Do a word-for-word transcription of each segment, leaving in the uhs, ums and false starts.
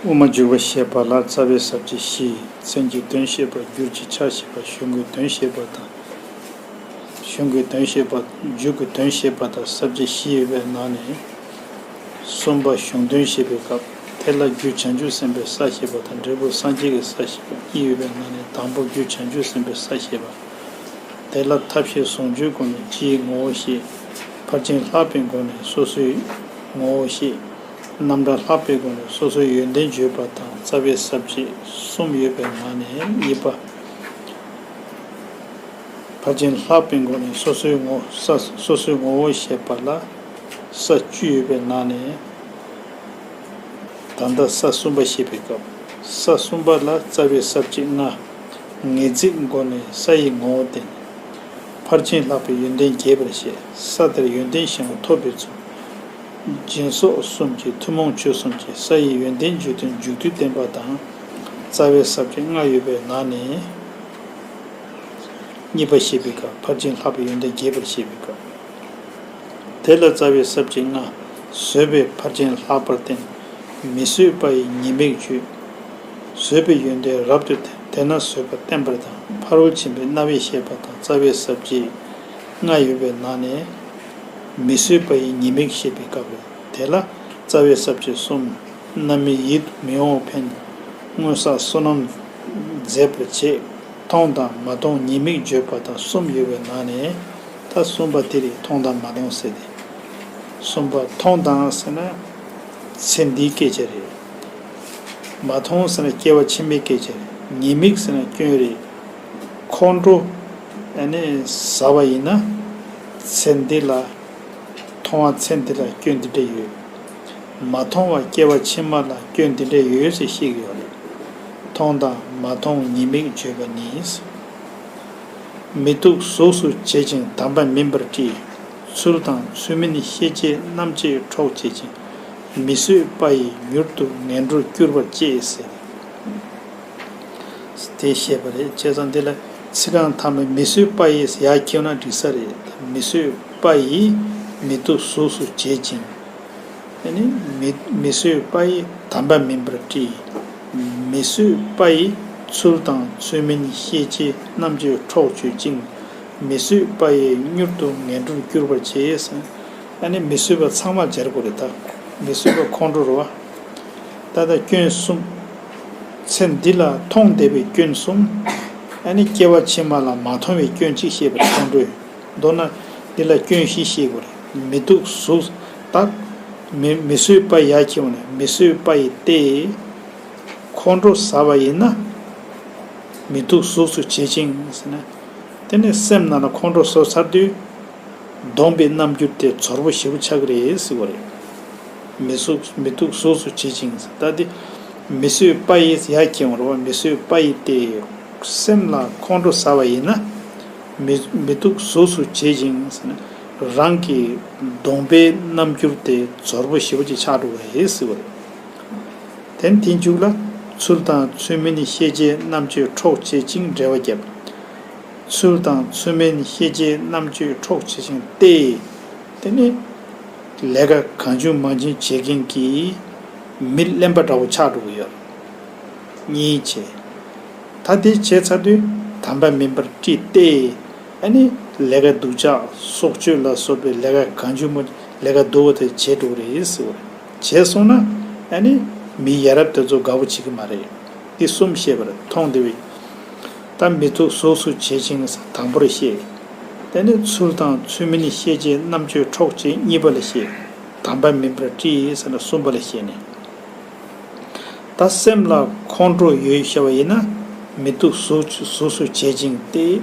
དབུ་མ་འཇུག་པ་ཞེས་པ་ལ་རྩ་བའི་ས་བཅད་བཞི། མཚན་གྱི་དོན་བཤད་པ། འགྱུར་གྱི་ཆ་བཤད་པ། གཞུང་གི་དོན་བཤད་པ་དང་། གཞུང་གི་དོན་བཤད་པ། མཇུག་གི་དོན་བཤད་པ་དང་ས་བཅད་བཞི་ཡོད་པའི་ནང་ནས། གསུམ་པ་གཞུང་དོན་བཤད་པའི་སྐབས། དེ་ལ་རྒྱུ་བྱང་ཆུབ་སེམས་དཔའི་ས་བཤད་པ་དང་འབྲས་བུ་སངས་རྒྱས་ཀྱི་ས་བཤད་པ་གཉིས་ཡོད་པའི་ནང་ནས་དང་པོ་རྒྱུ་བྱང་ཆུབ་སེམས་དཔའི་ས་བཤད་པ། དེ་ལ་ཐབས་ཤེས་ཟུང་འཇུག་སྒོ་ནས་སྤྱིའི་ངོ་བོ་བཤད། ཕར་ཕྱིན་ལྷག་པའི་སྒོ་ནས་སོ་སོའི་ངོ་བོ་བཤད། རྣམ་གྲངས་ལྷག་པའི་སྒོ་ནས་སོ་སོའི་ཡོན་ཏན་བརྗོད་པ་དང་རྩ་བའི་ས་བཅད་གསུམ་ཡོད་པའི་ནང་ནས་གཉིས་པ། ཕར་ཕྱིན་ལྷག་པའི་སྒོ་ནས་སོ་སོའི་ངོ་ས་སོ་སོའི་ངོ་བོ་བཤད་པ་ལ་ས་བཅུ་ཡོད་པའི་ནང་ནས། ད་ལྟ་ས་གསུམ་པ་བཤད་པའི་སྐབས། ས་གསུམ་པ་ལ་རྩ་བའི་ས་བཅད་ལྔ། ངེས་འཛིན་སྒོ་ནས་ས་ཡི་ངོ་བོ་བསྟན། ཕར་ཕྱིན་ལྷག་པའི་ཡོན་ཏན་རྒྱས་པར་བཤད། ས་དེར་ཡོན་ཏན་གཞན་པ་ཐོབ་པའི་ཚུལ། སྦྱིན་སོགས་གསུམ་གྱི་ཐུན་མོང་ཆོས་གསུམ་གྱི་ས་ཡི་ཡོན་ཏན་བརྗོད་དོན་མཇུག་བསྡུ་བསྟན་པ་དང་། རྩ་བའི་ས་བཅད་ལྔ་ཡོད་པའི་ནང་ནས། གཉིས་པ་བཤད་པའི་སྐབས། ཕར་ཕྱིན་ལྷག་པའི་ཡོན་ཏན་རྒྱས་པར་བཤད་པའི་སྐབས། དེ་ལ་རྩ་བའི་ས་བཅད་ལྔ། བཟོད་པས་ཕར་ཕྱིན་ལྷག་པར་བསྟན། མི་བཟོད་པ་ཡི་ཉེས་དམིགས་བརྗོད། བཟོད་པའི་ཡོན་ཏན་རབ་ཏུ་བསྟན། དེས་ན་བཟོད་པ་བསྟན་པར་དང་། ཕ་རོལ་ཕྱིན་པའི་རྣམ་དབྱེ་བཤད་པ་དང་རྩ་བའི་ས་བཅད་ལྔ་ཡོད་པའི་ནང་ནས། མི་བཟོད་པ་ཡི་ཉེས་དམིགས་བཤད་པའི་སྐབས་རེད། དེ་ལ་རྩ་བའི་ས་བཅད་གསུམ། རྣམ་སྨིན་ཡིད་དུ་མི་འོང་བ་འཕེན། སྔོན་བསགས་བསོད་ནམས་འཛད་པར་བྱེད། མཐོང་དང་མ་མཐོང་ཉེས་དམིགས་བརྗོད་པ་དང་གསུམ་ཡོད་པའི་ནང་ནས། ད་གསུམ་པ་དེ་རེད། མཐོང་དང་མ་མཐོང་ཟེར་ཏེ། གསུམ་པ་མཐོང་དང་ཟེར་ན་ཚེ་འདིའི་སྐད་ཆ་རེད། མ་མཐོང་ཟེར་ན་སྐྱེ་བ་ཕྱི་མའི་སྐད་ཆ་རེད། ཉེས་དམིགས་ཟེར་ན་སྐྱོན་རེད། ཁོང་ཁྲོ་ཨ་ནི་ཟ་བ་ཡིན་ན་ཚེ་འདི་ལ། མཐོང་བ་ཚེ་འདི་ལ་སྐྱོན་འདི་འདྲ་ཡོད། མ་མཐོང་བ་སྐྱེ་བ་ཕྱི་མ་ལ་སྐྱོན་འདི་འདྲ་ཡོད་ཟེར་བཤད་ཀྱི་ཡོད་རེད། མཐོང་དང་མ་མཐོང་ཉེས་དམིགས་བརྗོད་པ་ནི། མི་སྡུག་གཟུགས་སུ་བྱེད་ཅིང་དམ་པ་མིན་པར་བཀྲི། ཚུལ་དང་ཚུལ་མིན་ཤེས་བྱའི་རྣམ་བཅད་འཕྲོག་བྱེད་ཅིང་། མི་བཟོད་པ་ཡིས་མྱུར་དུ་ངན་འགྲོར་སྐྱུར་པར་བྱེད་ཟེར། དེ་བཤད་པ་རེད། བྱས་ཙང་འདི་ལ་ཚིག་རྐང་ཐ་མའི་མི་བཟོད་པ་ཡིས་ཡར་འཁྱེར་ན་འགྲིག་ས་རེད། མི་བཟོད་པ་ཡིས་མི་སྡུག་གཟུགས་སུ་བྱེད་ཅིང་། ཨ་ནི་མི་མི་བཟོད་པ་ཡིས་དམ་པ་མིན་པར་བཀྲི། མི་བཟོད་པ་ཡིས་ཚུལ་དང་ཚུལ་མིན་ཤེས་བྱའི་རྣམ་བཅད་འཕྲོག་བྱེད་ཅིང་། མི་བཟོད་པ་ཡིས་མྱུར་དུ་ངན་འགྲོར་སྐྱུར་པར་བྱེད། ཨ་ནི་མི་བཟོད་པ་ཚང་མ་སྦྱར་དགོས་རེད་ད། མི་བཟོད་པ་ཁོང་ཁྲོ་རེད་བ། ད་ལྟ་སྐྱོན་གསུམ། ཚེ་འདི་ལ་མཐོང་བདེ་བའི་སྐྱོན་གསུམ། ཨ་ནི་སྐྱེ་བ་ཕྱི་མ་ལ་མ་མཐོང་བའི་སྐྱོན་གཅིག་བཤད་པ་རེད། ཁོང་ཁྲོས། མདོར་ན་འདི་ལ་སྐྱོན་བཞི་བཤད་དགོས་རེད། མི་སྡུག་གཟུགས་དག་མི་མི་བཟོད་པ་ཡར་འཁྱེར་བ་ནས་མི་བཟོད་པ་ཡི་སྟེ། ཁོང་ཁྲོ་ཟ་བ་ཡིན་ན། མི་སྡུག་གཟུགས་སུ་བྱེད་ཅིང་ཟེར་ན། དེ་ནི་སེམས་ནང་ལ་ཁོང་ཁྲོ་ཟ་ཚར་དུས། གདོང་པའི་རྣམ་འགྱུར་དེ་ཚོར་པོ་ཞེ་པོ་ཆགས་ཀྱི་རེད་ཟེར་བ་རེད། མི་གཟུགས་མི་སྡུག་གཟུགས་སུ་བྱེད་ཅིང་ཟེར། ད་དེ་མི་བཟོད་པ་ཡིས་ཡར་འཁྱེར་བ་རེད་བ། མི་བཟོད་པ་ཡི་སྟེ། སེམས་ལ་ཁོང་ཁྲོ་ཟ་བ་ཡིན་ན། མི་མི་སྡུག་གཟུགས་སུ་བྱེད་ཅིང་ཟེར་ན། རང་གི་གདོང་པའི་རྣམ་འགྱུར་དེ་ཚོར་པོ་ཞེ་པོ་ཅིག་ཆགས་འགྲོ་གི་རེད་ཟེར་བ་རེད། དེ་ནས་དེའི་མཇུག་ལ། ཚུལ་དང་ཚུལ་མིན་ཤེས་བྱའི་རྣམ་དཔྱོད་འཕྲོག་བྱེད་ཅིང་འགྲེལ་བ་བརྒྱབ། ཚུལ་དང་ཚུལ་མིན་ཤེས་བྱའི་རྣམ་དཔྱོད་འཕྲོག་བྱེད་ཅིང་སྟེ། དེ་ནི་ལས་ཀ་གང་བྱུང་མང་བྱུང་བྱེད་མཁན་གྱི་མི་གླེན་པ་འདྲ་བོ་ཆགས་འགྲོ་གི་ཡོད། གཉིས་བྱས། ད་དེ་བྱས་ཚར་དུས་དམ་པ་མིན་པར་བཀྲི་སྟེ། ཨ་ནི་ལས་ཀ་སྡུག་ཅག་སྲོག་གཅོད་ལ་སོགས་པའི་ལས་ཀ་གང་བྱུང་མང་ལས་ཀ་སྡུག་པ་དེ་བྱེད་འགྲོ་གི་རེད་ཟེར་བ་རེད། བྱས་སོང་ན་ཨ་ནི་མི་ཡ་རབས་དེ་ཚོ་དགའ་པོ་བྱེད་ཀྱི་མ་རེད། འདི་གསུམ་བཤད་པར་མཐོང་བདེ་བའི། ད་མི་སྡུག་གཟུགས་སུ་བྱེད་ཅིང་དང་པོར་བཤད། དེ་ནི་ཚུལ་དང་ཚུལ་མིན་ཤེས་བྱའི་རྣམ་དཔྱོད་འཕྲོག་བྱེད་གཉིས་པ་ལ་བཤད། དམ་པ་མིན་པར་བཀྲི་ཟེར་ན་གསུམ་པ་ལ་བཤད་ནས། ད་སེམས་ལ་ཁོང་ཁྲོ་ཡོད་ཤེས་པ་ཡིན་ན་མི་སྡུག་གཟུགས་གཟུགས་སུ་བྱེད་ཅིང་སྟེ།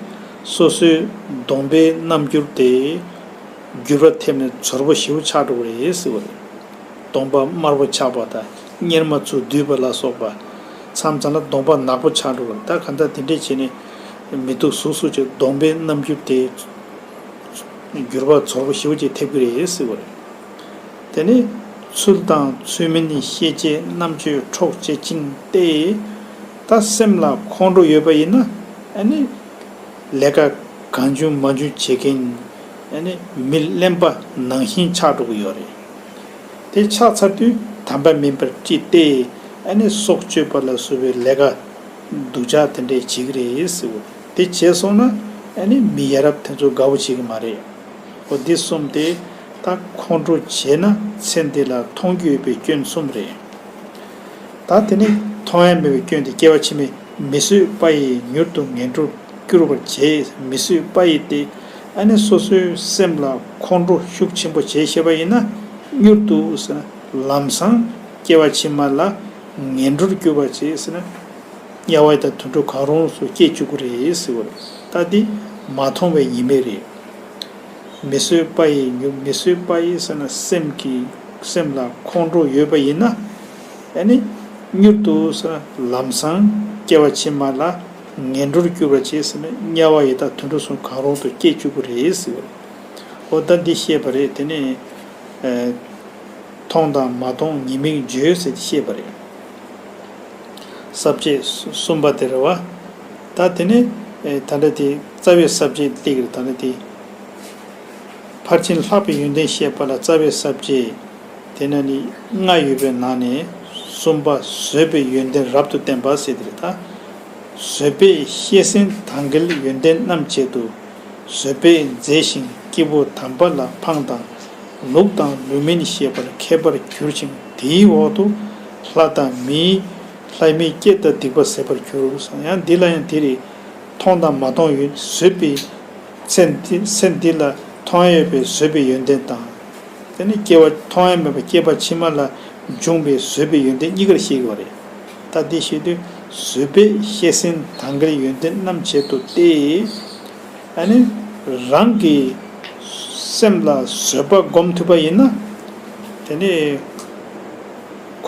སོ་སོའི་གདོང་པའི་རྣམ་འགྱུར་དེ་འགྱུར་བ་ཐེབས་ནས་ཚོར་པོ་ཞེ་པོ་ཆགས་འགྲོ་གི་རེད་ཟེར་བ་རེད། གདོང་པ་དམར་པོ་ཆགས་པ་དང་གཉེར་མ་ཚུར་བསྡུས་པ་ལ་སོགས་པ། མཚམས་མཚམས་ལ་གདོང་པ་ནག་པོ་ཆགས་འགྲོ་གི་རེད། ད་གང་ལྟར་དེ་འདྲས་བྱས་ནས་མི་སྡུག་གཟུགས་སུ་བྱེད་གདོང་པའི་རྣམ་འགྱུར་དེ་འགྱུར་བ་ཚོར་པོ་ཞེ་པོ་ཅིག་ཐེབས་ཀྱི་རེད་ཟེར་བ་རེད། དེ་ནི་ཚུལ་དང་ཚུལ་མིན་ཤེས་བྱའི་རྣམ་དཔྱོད་འཕྲོག་བྱེད་ཅིང་སྟེ། ད་སེམས་ལ་ཁོང་ཁྲོ་ཡོད་པ་ཡིན་ན་ཨ་ནི་ལས་ཀ་གང་བྱུང་མང་བྱུང་བྱེད་མཁན་ཨ་ནི་མི་གླེན་པ་ནང་བཞིན་ཆགས་འགྲོ་གི་ཡོད་རེད། དེ་ཆགས་ཚར་དུས་དམ་པ་མིན་པར་བཀྲི་སྟེ། ཨ་ནི་སྲོག་གཅོད་པ་ལ་སོགས་པའི་ལས་ཀ་སྡུག་ཅག་དེ་འདྲས་བྱེད་ཀྱི་རེད་ཟེར་བ། དེ་བྱས་སོང་ན་ཨ་ནི་མི་ཡ་རབས་དེ་ཚོ་དགའ་བོ་བྱེད་ཀྱི་མ་རེད། འོ་འདི་གསུམ་དེ་ད་ཁོང་ཁྲོ་བྱས་ན་ཚེ་འདི་ལ་མཐོང་རྒྱུ་ཡོད་པའི་སྐྱོན་གསུམ་རེད། ད་དེ་ནི་མཐོང་ཡ་མེད་པའི་སྐྱོན་དེ་སྐྱེ་བ་ཕྱི་མའི་མི་བཟོད་པ་ཡིས་མྱུར་དུ་ངན་འགྲོར་བསྐྱུར་བར་བྱེད། མི་བཟོད་པ་ཡིས་ཏེ། ཨ་ནི་སོ་སོའི་སེམས་ལ་ཁོང་ཁྲོ་ཤུགས་ཆེན་པོ་བྱས་ཤེས་པ་ཡིན་ན་མྱུར་དུ་ཟེར་ན་ལམ་སང་སྐྱེ་བ་ཕྱི་མ་ལ་ངན་འགྲོར་བསྐྱུར་བར་བྱེད་ཟེར་ན། དམྱལ་བ་དང་དུད་འགྲོ་གང་རུང་སུ་སྐྱེ་བཅུག་གི་རེད་ཟེར་བ་རེད། ད་འདི་མ་མཐོང་བའི་ཉེས་དམིགས་རེད། མི་བཟོད་པ་ཡིས་མྱུར། མི་བཟོད་པ་ཡིས་ཟེར་ན་སེམས་ཀྱི་སེམས་ལ་ཁོང་ཁྲོ་ཡོད་པ་ཡིན་ན། ཨ་ནི་མྱུར་དུ་ཟེར་ན་ལམ་སང་སྐྱེ་བ་ཕྱི་མ་ལ་ངན་འགྲོར་བསྐྱུར་བར་བྱེད་ཟེར་ན་དམྱལ་བ་ཡི་དྭགས་དུད་འགྲོ་གསུམ་གང་རུང་དུ་སྐྱེ་བཅུག་གི་རེད་ཟེར་བ་རེད། འོ་ད་འདི་བཤད་པ་རེད། དེ་ནས་ཨ། མཐོང་དང་མ་མཐོང་ཉེས་དམིགས་བརྗོད་ཟེར་ཏེ་བཤད་པ་རེད། ས་བཅད་གསུམ་པ་དེ་རེད་བ། ད་དེ་ནས་ཨེ་ད་ལྟ་དེ་རྩ་བའི་ས་བཅད་གླེགས་རེད། ད་ལྟ་དེ་ཕར་ཕྱིན་ལྷག་པའི་ཡོན་ཏན་བཤད་པ་ལ་རྩ་བའི་ས་བཅད་དེ་ན་ནི་ལྔ་ཡོད་པའི་ནང་ནས་གསུམ་པ་བཟོད་པའི་ཡོན་ཏན་རབ་ཏུ་བསྟན་པ་ཟེར་དེ་རེད་ད། བཟོད་པས་བཤེས་གསེར་དང་གི་ལ་ཡོན་ཏན་རྣམས་བྱེད་དུ། བཟོད་པས་མཛེས་ཤིང་སྐྱེས་བུ་དམ་པ་ལ་ཕངས་དང་། ལུགས་དང་ལུགས་མིན་ཤེས་པར་མཁས་པར་གྱུར་ཅིང་། དེའི་འོག་ཏུ་ལྷ་དང་མིའི་ལྷ་མིའི་སྐྱེ་དང་སྡིག་པ་ཟད་པར་གྱུར། ཡང་འདི་ལ་ཡང་དེ་རེད། མཐོང་དང་མ་མཐོང་ཡོད་བཟོད་པའི་ཚེ་འདི་ཚེ་འདི་ལ་མཐོང་ཡ་ཡོད་པའི་བཟོད་པའི་ཡོན་ཏན་དང་། དེ་ནི་སྐྱེ་བ་མཐོང་ཡ་མེད་པ་སྐྱེས་པ་ཕྱི་མ་ལ་འབྱུང་བའི་བཟོད་པའི་ཡོན་ཏན་གཉིས་ཀར་བཤད་ཀྱི་བ་རེད། ད་འདི་བཤད་དུས་བཟོད་པས་བཤེས་གསེར་དང་གི་ལ་ཡོན་ཏན་རྣམས་བྱེད་དུ་སྟེ། ཨ་ནི་རང་གི་སེམས་ལ་བཟོད་པ་སྒོམ་ཐུབ་པ་ཡིན་ན། དེ་ནི་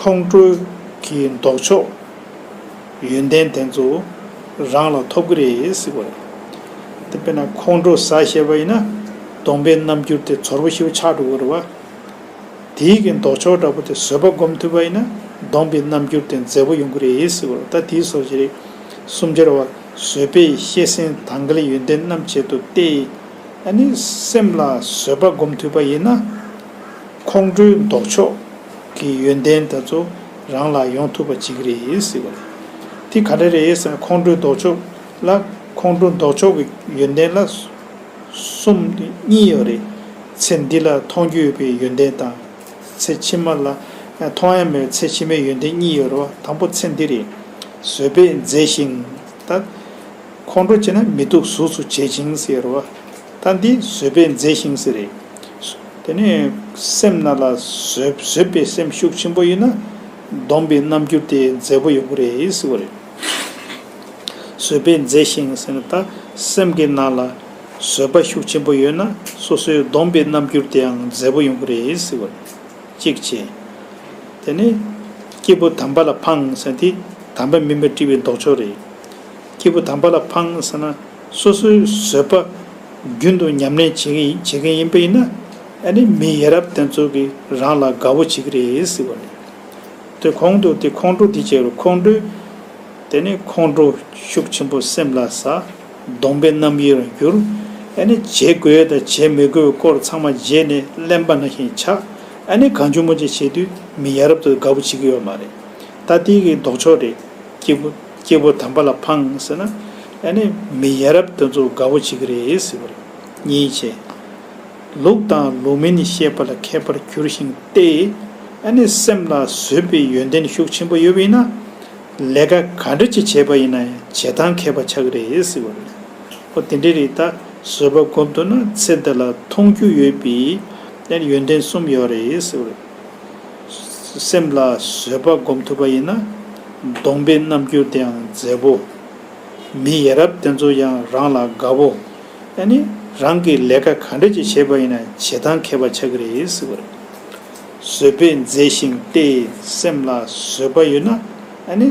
ཁོང་ཁྲོ་གི་ལྡོག་ཕྱོགས་ཡོན་ཏན་དེ་ཚོ་རང་ལ་ཐོབ་ཀྱི་རེད་ཟེར་བ་རེད། དེ་དཔེར་ན་ཁོང་ཁྲོ་ཟ་ཤེས་པ་ཡིན་ན་གདོང་པའི་རྣམ་འགྱུར་དེ་ཚོར་པོ་ཞེ་པོ་ཆགས་འགྲོ་གི་རེད་བ། དེའི་གི་ལྡོག་ཕྱོགས་འདྲ་པོ་དེ་བཟོད་པ་སྒོམ་ཐུབ་པ་ཡིན་ན་གདོང་པའི་རྣམ་འགྱུར་དེ་མཛེས་པོ་ཡོང་གི་རེད་ཟེར་བ་རེད། ད་དེའི་སོ་ཞིག་རེད། གསུམ་ཆར་བ་བཟོད་པས་བཤེས་གསེར་དང་གི་ལ་ཡོན་ཏན་རྣམས་བྱེད་དུ་སྟེ། ཨ་ནི་སེམས་ལ་བཟོད་པ་སྒོམ་ཐུབ་པ་ཡིན་ན། ཁོང་ཁྲོའི་ལྡོག་ཕྱོགས་ཀྱི་ཡོན་ཏན་དེ་ཚོ་རང་ལ་ཡོང་ཐུབ་པ་བྱེད་ཀྱི་རེད་ཟེར་བ་རེད། དེ་ག་འདྲ་རེད་ཟེར་ན་ཁོང་ཁྲོའི་ལྡོག་ཕྱོགས་ལ་ཁོང་ཁྲོའི་ལྡོག་ཕྱོགས་ཀྱི་ཡོན་ཏན་ལ་གསུམ་གཉིས་ཡོད་རེད། ཚེ་འདི་ལ་མཐོང་རྒྱུ་ཡོད་པའི་ཡོན་ཏན་དང་། ཚེ་ཕྱི་མ་ལ་མཐོང་ཡ་མེད་པའི་ཚེ་ཕྱི་མའི་ཡོན་ཏན་གཉིས་ཡོད་རེད་བ། དང་པོ་ཚེ་འདི་རེད། བཟོད་པས་མཛེས་ཤིང་ད། ཁོང་ཁྲོ་བྱས་ན་མི་སྡུག་གཟུགས་སུ་བྱེད་ཅིང་ཟེར་བ། ད་འདི་བཟོད་པས་མཛེས་ཤིང་ཟེར་རེད། དེ་ནས་སེམས་ནང་ལ་བཟོད་བཟོད་པའི་སེམས་ཤུགས་ཆེན་པོ་ཡིན་ན། གདོང་པའི་རྣམ་འགྱུར་དེ་མཛེས་པོ་ཡོང་གི་རེད་ཟེར་བ་རེད། བཟོད་པས་མཛེས་ཤིང་ཟེར་ན་ད་སེམས་ཀྱི་ནང་ལ་བཟོད་པ་ཤུགས་ཆེན་པོ་ཡོད་ན་སོ་སོའི་གདོང་པའི་རྣམ་འགྱུར་དེའང་མཛེས་པོ་ཡོང་གི་རེད་ཟེར་བ་རེད། གཅིག་བྱས། དེ་ནས་སྐྱེས་བུ་དམ་པ་ལ་ཕངས་ཟེར་དེ་དམ་པ་མིན་པར་བཀྲི་བའི་ལྡོག་ཕྱོགས་རེད། སྐྱེས་བུ་དམ་པ་ལ་ཕངས་ཟེར་ན་སོ་སོའི་བཟོད་པ་རྒྱུན་དུ་ཉམས་ལེན་བྱེད་ཀྱི་ཡིན་བྱེད་མཁན་ཡིན་པ་ཡིན་ན་ཨ་ནི་མི་ཡ་རབས་དེ་ཚོ་གིས་རང་ལ་དགའ་བོ་བྱེད་ཀྱི་རེད་ཟེར་བ་རེད། དེ་གོང་དུ་དེ་ཁོང་ཁྲོ་དེ་བྱས་རུང་ཁོང་ཁྲོས། དེ་ནས་ཁོང་ཁྲོ་ཤུགས་ཆེན་པོ་སེམས་ལ་ཟ། གདོང་པའི་རྣམ་འགྱུར་འགྱུར། ཨ་ནི་བྱེད་དགོས་དང་བྱེད་མི་དགོས་སྐོར་ཚང་མ་བརྗེད་ནས་གླེན་པ་ནང་བཞིན་ཆགས། ཨ་ནི་གང་བྱུང་མང་བྱུང་བྱེད་དུས་མི་ཡ་རབས་དེ་དགའ་པོ་བྱེད་ཀྱི་ཡོད་མ་རེད། ད་དེ་གི་ལྡོག་ཕྱོགས་རེད། སྐྱེས་བུ་སྐྱེས་བུ་དམ་པ་ལ་ཕངས་ཟེར་ན། ཨ་ནི་མི་ཡ་རབས་དེ་ཚོ་དགའ་པོ་བྱེད་ཀྱི་རེད་ཟེར་བ་རེད། གཉིས་བྱས། ལུགས་དང་ལུགས་མིན་ཤེས་པ་ལ་མཁས་པར་གྱུར་ཞིང་སྟེ། ཨ་ནི་སེམས་ལ་བཟོད་པའི་ཡོན་ཏན་ཤུགས་ཆེན་པོ་ཡོད་པ་ཡིན་ན། ལས་ཀ་ག་འདྲ་ཅིག་བྱས་པ་ཡིན་ན་ཡང་བྱེད་སྟངས་མཁས་པ་ཆགས་ཀྱི་རེད་ཟེར་བ་རེད། ཨོ་དེ་འདྲ་རེད། ད་བཟོད་པ་སྒོམ་ཐུབ་ན་ཚེ་འདི་ལ་མཐོང་རྒྱུ་ཡོད་པའི་ཡོན་ཏན་གསུམ་ཡོད་རེད་ཟེར་བ་རེད། སེམས་ལ་བཟོད་པ་སྒོམ་ཐུབ་པ་ཡིན་ན་གདོང་པའི་རྣམ་འགྱུར་དེའང་མཛེས་པོ། མི་ཡ་རབས་དེ་ཚོ་ཡང་རང་ལ་དགའ་བོ། ཨ་ནི་རང་གིས་ལས་ཀ་ག་འདྲ་ཅིག་བྱས་པ་ཡིན་ན་བྱེད་སྟངས་མཁས་པ་ཆགས་ཀྱི་རེད་ཟེར་བ་རེད། བཟོད་པས་མཛེས་ཤིང་སྟེ། སེམས་ལ་བཟོད་པ་ཡོད་ན་ཨ་ནི་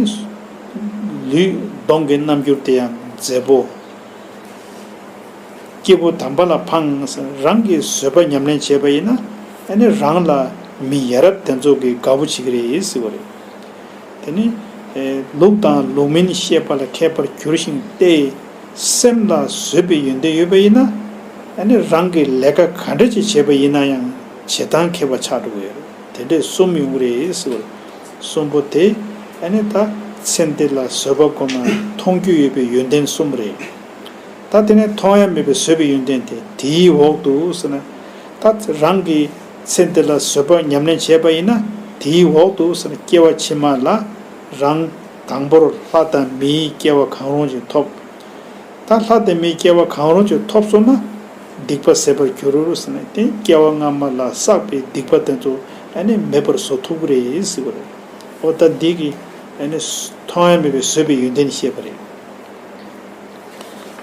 ལུས་གདོང་གི་རྣམ་འགྱུར་དེ་ཡང་མཛེས་པོ། སྐྱེས་བུ་དམ་པ་ལ་ཕངས། རང་གིས་བཟོད་པ་ཉམས་ལེན་བྱས་པ་ཡིན་ན་ཨ་ནི་རང་ལ་མི་ཡ་རབས་དེ་ཚོ་གིས་དགའ་བོ་བྱེད་ཀྱི་རེད་ཟེར་བ་རེད། དེ་ནི། ཨེ། ལུགས་དང་ལུགས་མིན་ཤེས་པ་ལ་མཁས་པར་གྱུར་ཞིང་སྟེ། སེམས་ལ་བཟོད་པའི་ཡོན་ཏན་ཡོད་པ་ཡིན་ན། ཨ་ནི་རང་གིས་ལས་ཀ་ག་འདྲ་ཅིག་བྱས་པ་ཡིན་ན་ཡང་བྱེད་སྟངས་མཁས་པ་ཆགས་འགྲོ་གི་ཡོད་རེད། དེ་འདྲས་གསུམ་ཡོང་གི་རེད་ཟེར་བ་རེད། གསུམ་པོ་དེ། ཨ་ནི་ད་ཚེ་འདི་ལ་བཟོད་པ་སྒོམ་ན་མཐོང་རྒྱུ་ཡོད་པའི་ཡོན་ཏན་གསུམ་རེད། ད་དེ་ནས་མཐོང་ཡ་མེད་པའི་བཟོད་པའི་ཡོན་ཏན་དེ་དེའི་འོག་ཏུ་ཟེར་ན། ད་རང་གིས་ཚེ་འདི་ལ་བཟོད་པ་ཉམས་ལེན་བྱས་པ་ཡིན་ན། དེའི་འོག་ཏུ་ཟེར་ན་སྐྱེ་བ་ཕྱི་མ་ལ་རང་དང་པོར་ལྷ་དང་མིའི་སྐྱེ་བ་གང་རུང་ཞིག་ཐོབ། ད་ལྷ་དང་མིའི་སྐྱེ་བ་གང་རུང་ཅིག་ཐོབ་སོང་ན། སྡིག་པ་ཟད་པར་འགྱུར་ཟེར་ནས་དེ་སྐྱེ་བ་སྔ་མ་ལ་བསགས་པའི་སྡིག་པ་དེ་ཚོ་ཨ་ནི་མེད་པར་བཟོ་ཐུབ་ཀྱི་རེད་ཟེར་བ་རེད། འོ་ད་འདི་གི་ཨ་ནི་མཐོང་ཡ་མེད་པའི་བཟོད་པའི་ཡོན་ཏན་བཤད་པ་རེད།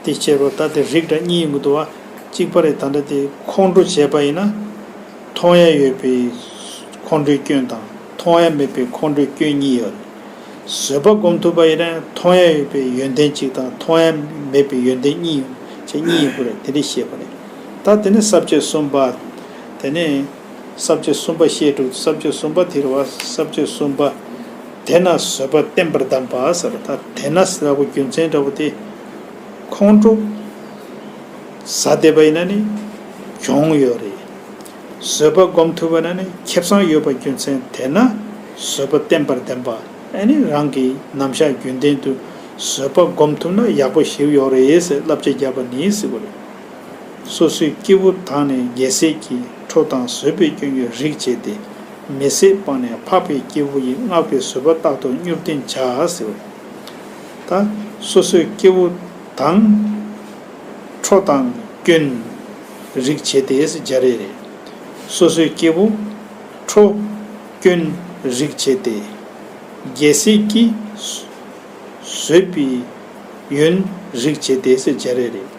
དེ་བྱས་པ་ད་དེ་རིགས་འདྲ་གཉིས་ཡོང་གི་འདུག་བ། གཅིག་པ་རེད། ད་ལྟ་དེ་ཁོང་ཁྲོ་བྱས་པ་ཡིན་ན། མཐོང་ཡ་ཡོད་པའི་ཁོང་ཁྲོའི་སྐྱོན་དང་མཐོང་ཡ་མེད་པའི་ཁོང་ཁྲོའི་སྐྱོན་གཉིས་ཡོད་རེད། བཟོད་པ་སྒོམ་ཐུབ་པ་ཡིན་ན་མཐོང་ཡ་ཡོད་པའི་ཡོན་ཏན་གཅིག་དང་མཐོང་ཡ་མེད་པའི་ཡོན་ཏན་གཉིས་ཡོད་བྱས་གཉིས་ཡོད་པ་རེད། དེ་འདྲ་བཤད་པ་རེད། ད་དེ་ནས་ས་བཅད་གསུམ་པ། དེ་ནས་ས་བཅད་གསུམ་པ་བཤད་འགྲོ། ས་བཅད་གསུམ་པ་དེ་རེད་བ། ས་བཅད་གསུམ་པ། དེས་ན་བཟོད་པ་བརྟན་པར་གདམས་པ་ཟེར་བ། ད་དེས་ན་ཟེར་བ་རྒྱུ་མཚན་འདྲ་བོ་དེ། ཁོང་ཁྲོ་ཟ་བསྡད་པ་ཡིན་ན་ནི་གྱོང་ཡོད་རེད། བཟོད་པ་སྒོམ་ཐུབ་པ་ན་ནི་ཁེ་བཟང་ཡོད་པ་རྒྱུ་མཚན་དེས་ན་བཟོད་པ་བརྟན་པར་ལྡན་པ། ཨ་ནི་རང་གི་རྣམ་གཞག་རྒྱུན་ལྡན་དུ་བཟོད་པ་སྒོམ་ཐུབ་ན་ཡག་པོ་ཞེ་པོ་ཡོད་རེད་ཟེར་བསླབ་བྱ་བརྒྱབ་པ་ནི་ཟེར་བ་རེད། སོ་སོའི་སྐྱེ་བོ་དག་ནི་རྒྱལ་སྲས་ཀྱིས་ཁྲོ་དང་བཟོད་པའི་སྐྱོན་གྱིས་རིག་བྱེད་དེ། མི་བཟོད་སྤངས་ནས་འཕགས་པའི་སྐྱེ་བོ་ཡིས་བསྔགས་པའི་བཟོད་པ་རྟག་ཏུ་མྱུར་བསྟེན་བྱ་ཟེར་བ་རེད། ད་སོ་སོའི་སྐྱེ་བོ་དང་ཁྲོ་དང་སྐྱོན་རིག་བྱེད་དེ་ཟེར་བྱ་རེད་རེད། སོ་སོའི་སྐྱེ་བོ་ཁྲོ་སྐྱོན་རིག་བྱེད་དེ། རྒྱལ་སྲས་ཀྱིས་བཟོད་པའི་ཡོན་རིག་བྱེད་དེ་ཟེར་བྱ་རེད་རེད།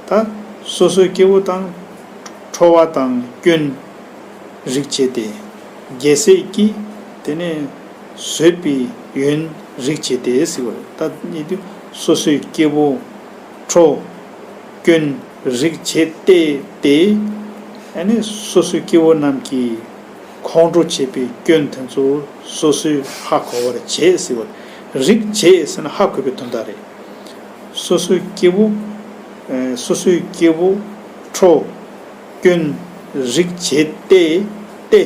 ད་སོ་སོའི་སྐྱེ་བོ་དང་ཁྲོ་བ་དང་སྐྱོན་རིག་བྱེད་དེ། རྒྱལ་སྲས་ཀྱིས་དེ་ནས་བཟོད་པའི་ཡོན་རིག་བྱེད་དེ་ཟེར་བ་རེད། ད་ནི་དུས་སོ་སོའི་སྐྱེ་བོ་ཁྲོ་སྐྱོན་རིག་བྱེད་དེ་སྟེ། ཨ་ནི་སོ་སོའི་སྐྱེ་བོ་རྣམས་ཀྱིས་ཁོང་ཁྲོ་བྱེད་པའི་སྐྱོན་དེ་ཚོ་སོ་སོས་ཧ་གོ་བར་བྱེད་ཟེར་བ། རིག་བྱེད་ཟེར་ན་ཧ་གོ་བའི་དོན་དག་རེད། སོ་སོའི་སྐྱེ་བོ། ཨེ། སོ་སོའི་སྐྱེ་བོ་ཁྲོ་སྐྱོན་རིག་བྱེད་དེ་སྟེ།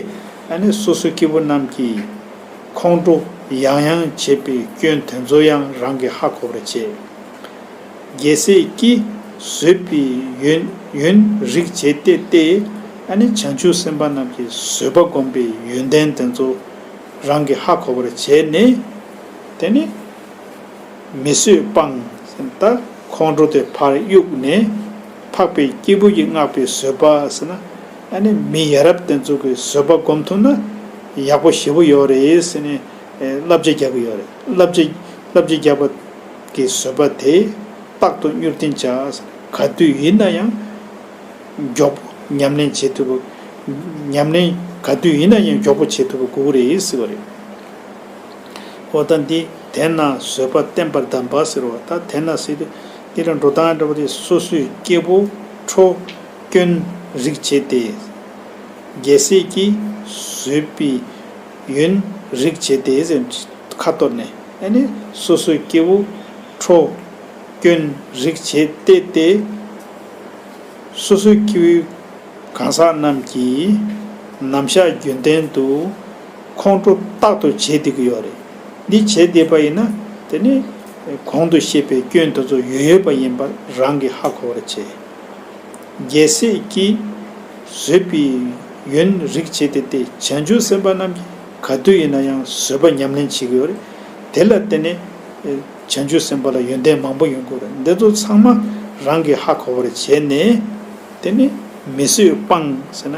ཨ་ནི་སོ་སོའི་སྐྱེ་བོ་རྣམས་ཀྱིས་ཁོང་ཁྲོ་ཡང་ཡང་བྱེད་པའི་སྐྱོན་དེ་ཚོ་ཡང་རང་གིས་ཧ་གོ་བར་བྱེད། རྒྱལ་སྲས་ཀྱིས་བཟོད་པའི་ཡོན་ཡོན་རིག་བྱེད་དེ་སྟེ། ཨ་ནི་བྱང་ཆུབ་སེམས་དཔའ་རྣམས་ཀྱིས་བཟོད་པ་སྒོམ་པའི་ཡོན་ཏན་དེ་ཚོ་རང་གིས་ཧ་གོ་བར་བྱས་ནས། དེ་ནི་མི་བཟོད་སྤངས་ཟེར་ན་ད་ཁོང་ཁྲོ་དེ་ཕར་གཡུགས་ནས། འཕགས་པའི་སྐྱེས་བུ་ཡིས་བསྔགས་པའི་བཟོད་པ་ཟེར་ན། ཨ་ནི་མི་ཡ་རབས་དེ་ཚོ་གིས་བཟོད་པ་སྒོམ་ཐུབ་ན་ཡག་པོ་ཞེ་པོ་ཡོད་རེད་ཟེར་ནས་བསླབ་བྱ་རྒྱག་གི་ཡོད་རེད། བསླབ་བྱ་བསླབ་བྱ་རྒྱག་པ་གི་བཟོད་པ་དེ་རྟག་ཏུ་མྱུར་བསྟེན་བྱ། ག་དུས་ཡིན་ན་ཡང་མགྱོགས་པོ་ཉམས་ལེན་བྱེད་ཐུབ་པ། ཉམས་ལེན་ག་དུས་ཡིན་ན་ཡང་མགྱོགས་པོ་བྱེད་ཐུབ་པ་དགོས་ཀྱི་རེད་ཟེར་བ་རེད། འོ་ད་འདི་དེས་ན་བཟོད་པ་བརྟན་པར་གདམས་པ་ཟེར་བ། ད་དེས་ན་ཟེར་དུས་འདི་ལ་འགྲོ་སྟངས་འདྲ་པོ་དེ། སོ་སོའི་སྐྱེ་བོ་ཁྲོ་སྐྱོན་རིག་བྱེད་དེ། རྒྱལ་སྲས་ཀྱིས་བཟོད་པའི་ཡོན་རིག་བྱེད་དེ་ཟེར། ཁ་གཏོར་ནས། ཨ་ནི་སོ་སོའི་སྐྱེ་བོ་ཁྲོ་སྐྱོན་རིག་བྱེད་དེ་སྟེ། སོ་སོའི་སྐྱེ་བོའི་གང་ཟག་རྣམས་ཀྱིས་རྣམ་གཞག་རྒྱུན་ལྡན་དུ་ཁོང་ཁྲོ་རྟག་ཏུ་བྱེད་བསྡད་ཀྱི་ཡོད་རེད། འདི་བྱེད་བསྡད་པ་ཡིན་ན་དེ་ནི་གོང་དུ་བཤད་པའི་སྐྱོན་དེ་ཚོ་ཡོད་ཡོད་པ་ཡིན་པ་རང་གིས་ཧ་གོ་བར་བྱེད། རྒྱལ་སྲས་ཀྱིས་བཟོད་པའི་ཡོན་རིག་བྱེད་དེ་སྟེ། བྱང་ཆུབ་སེམས་དཔའ་རྣམས་ཀྱིས་ག་དུས་ཡིན་ན་ཡང་བཟོད་པ་ཉམས་ལེན་བྱེད་ཀྱི་ཡོད་རེད། དེ་ལ་བརྟེན་ནས་བྱང་ཆུབ་སེམས་དཔའ་ལ་ཡོན་ཏན་མང་པོ་ཡོང་གི་ཡོད་རེད། འདི་ཚོ་ཚང་མ་རང་གིས་ཧ་གོ་བར་བྱས་ནས། དེ་ནི་མི་བཟོད་སྤངས་ཟེར་ན་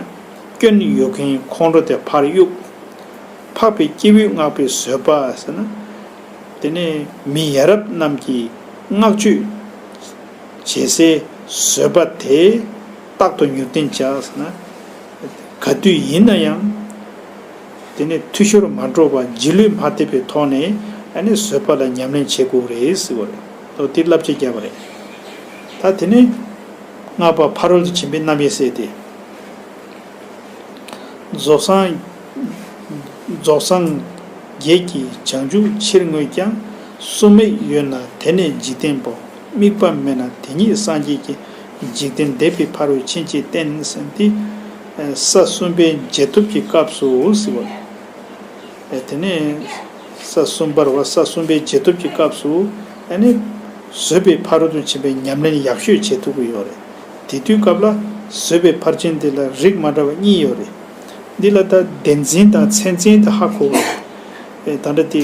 སྐྱོན་ཡོད་མཁན་ཁོང་ཁྲོ་དེ་ཕར་གཡུག་འཕགས་པའི་སྐྱེས་བུས་བསྔགས་པའི་བཟོད་པ་ཟེར་ན། དེ་ནས་མི་ཡ་རབས་རྣམས་ཀྱིས་བསྔགས་བརྗོད་བྱེད་སའི་བཟོད་པ་དེ་རྟག་ཏུ་མྱུར་བསྟེན་བྱ་ཟེར་ན། ག་དུས་ཡིན་ན་ཡང་དེ་ནས་འཐུས་ཤོར་མ་འགྲོ་བར་རྗེས་ལུས་མ་ཐེབས་པའི་ཐོག་ནས་ཨ་ནི་བཟོད་པ་ལ་ཉམས་ལེན་བྱེད་དགོས་རེད་ཟེར་བ་རེད། ལོ་དེ་བསླབ་བྱ་བརྒྱབ་པ་རེད། ད་དེ་ནས་སྔགས་པ་ཕ་རོལ་ཏུ་ཕྱིན་པའི་རྣམ་དབྱེ་གསལ་ཏེ། རྫོགས་སངས། རྫོགས་སངས་རྒྱས་ཀྱིས་བྱང་ཆུབ་ཕྱིར་བསྔོས་ཀྱང་། སྲུང་མེད་ཡོད་ན་དེ་ནི་འཇིག་རྟེན་པོ། དམིགས་པ་མེད་ན་དེ་ཉིད་སངས་རྒྱས་ཀྱི། འཇིག་རྟེན་འདས་པའི་ཕ་རོལ་ཕྱིན་གྱིས་བསྟན་ཟེར་ཏེ། ས་གསུམ་པའི་རྗེས་ཐོབ་ཀྱི་སྐབས་སུ་ཟེར་བ། དེ་ནས་ ས་གསུམ་པར་བ་ས་གསུམ་པའི་རྗེས་ཐོབ་ཀྱི་སྐབས་སུ་ཨ་ནི་བཟོད་པའི་ཕ་རོལ་ཏུ་ཕྱིན་པའི་ཉམས་ལེན་ཡག་ཤོས་བྱེད་ཐུབ་ཀྱི་ཡོད་རེད། དེ་དུས་སྐབས་ལ་བཟོད་པའི་ཕར་ཕྱིན་དེ་ལ་རིགས་མ་འདྲ་བ་གཉིས་ཡོད་རེད། འདི་ལ་ད་བདེན་འཛིན་དང་མཚན་འཛིན་དེ་ཧ་གོ་དགོས་རེད། ད་ལྟ་དེ་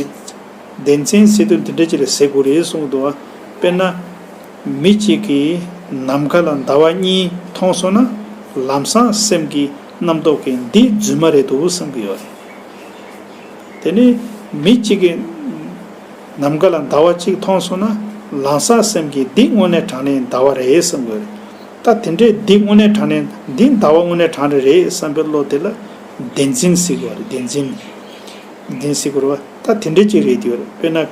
བདེན་འཛིན་ཟེར་དུས་འདི་འདྲ་ཅིག་ལ་ཟེར་དགོས་རེད་གསུངས་འདུག་བ། དཔེར་ན། མི་གཅིག་གིས་ནམ་མཁའ་ལ་ཟླ་བ་གཉིས་མཐོང་སོང་ན་ལམ་སང་སེམས་ཀྱི་རྣམ་རྟོག་གིས་འདི་རྫུན་མ་རེད་འདུག་བསམ་གྱི་ཡོད་རེད། དེ་ནས་མི་གཅིག་གིས་ནམ་མཁའ་ལ་ཟླ་བ་གཅིག་མཐོང་སོང་ན་ལམ་སང་སེམས་ཀྱིས་འདི་དངོས་གནས་དྲང་གནས་ཟླ་བ་རེད་བསམ་གྱི་ཡོད་རེད། ད་དེ་འདྲས་འདི་དངོས་གནས་དྲང་གནས་འདི་ཟླ་བ་དངོས་གནས་དྲང་གནས་རེད་བསམ་པའི་བློ་དེ་ལ་བདེན་འཛིན་ཟེར་གྱི་ཡོད་རེད། བདེན་འཛིན། འདིན་ཟེར་དགོས་རེད་བ། ད་དེ་འདྲའི་ཅིག་རེད་དེ་ཡོད་རེད། དཔེར་ན།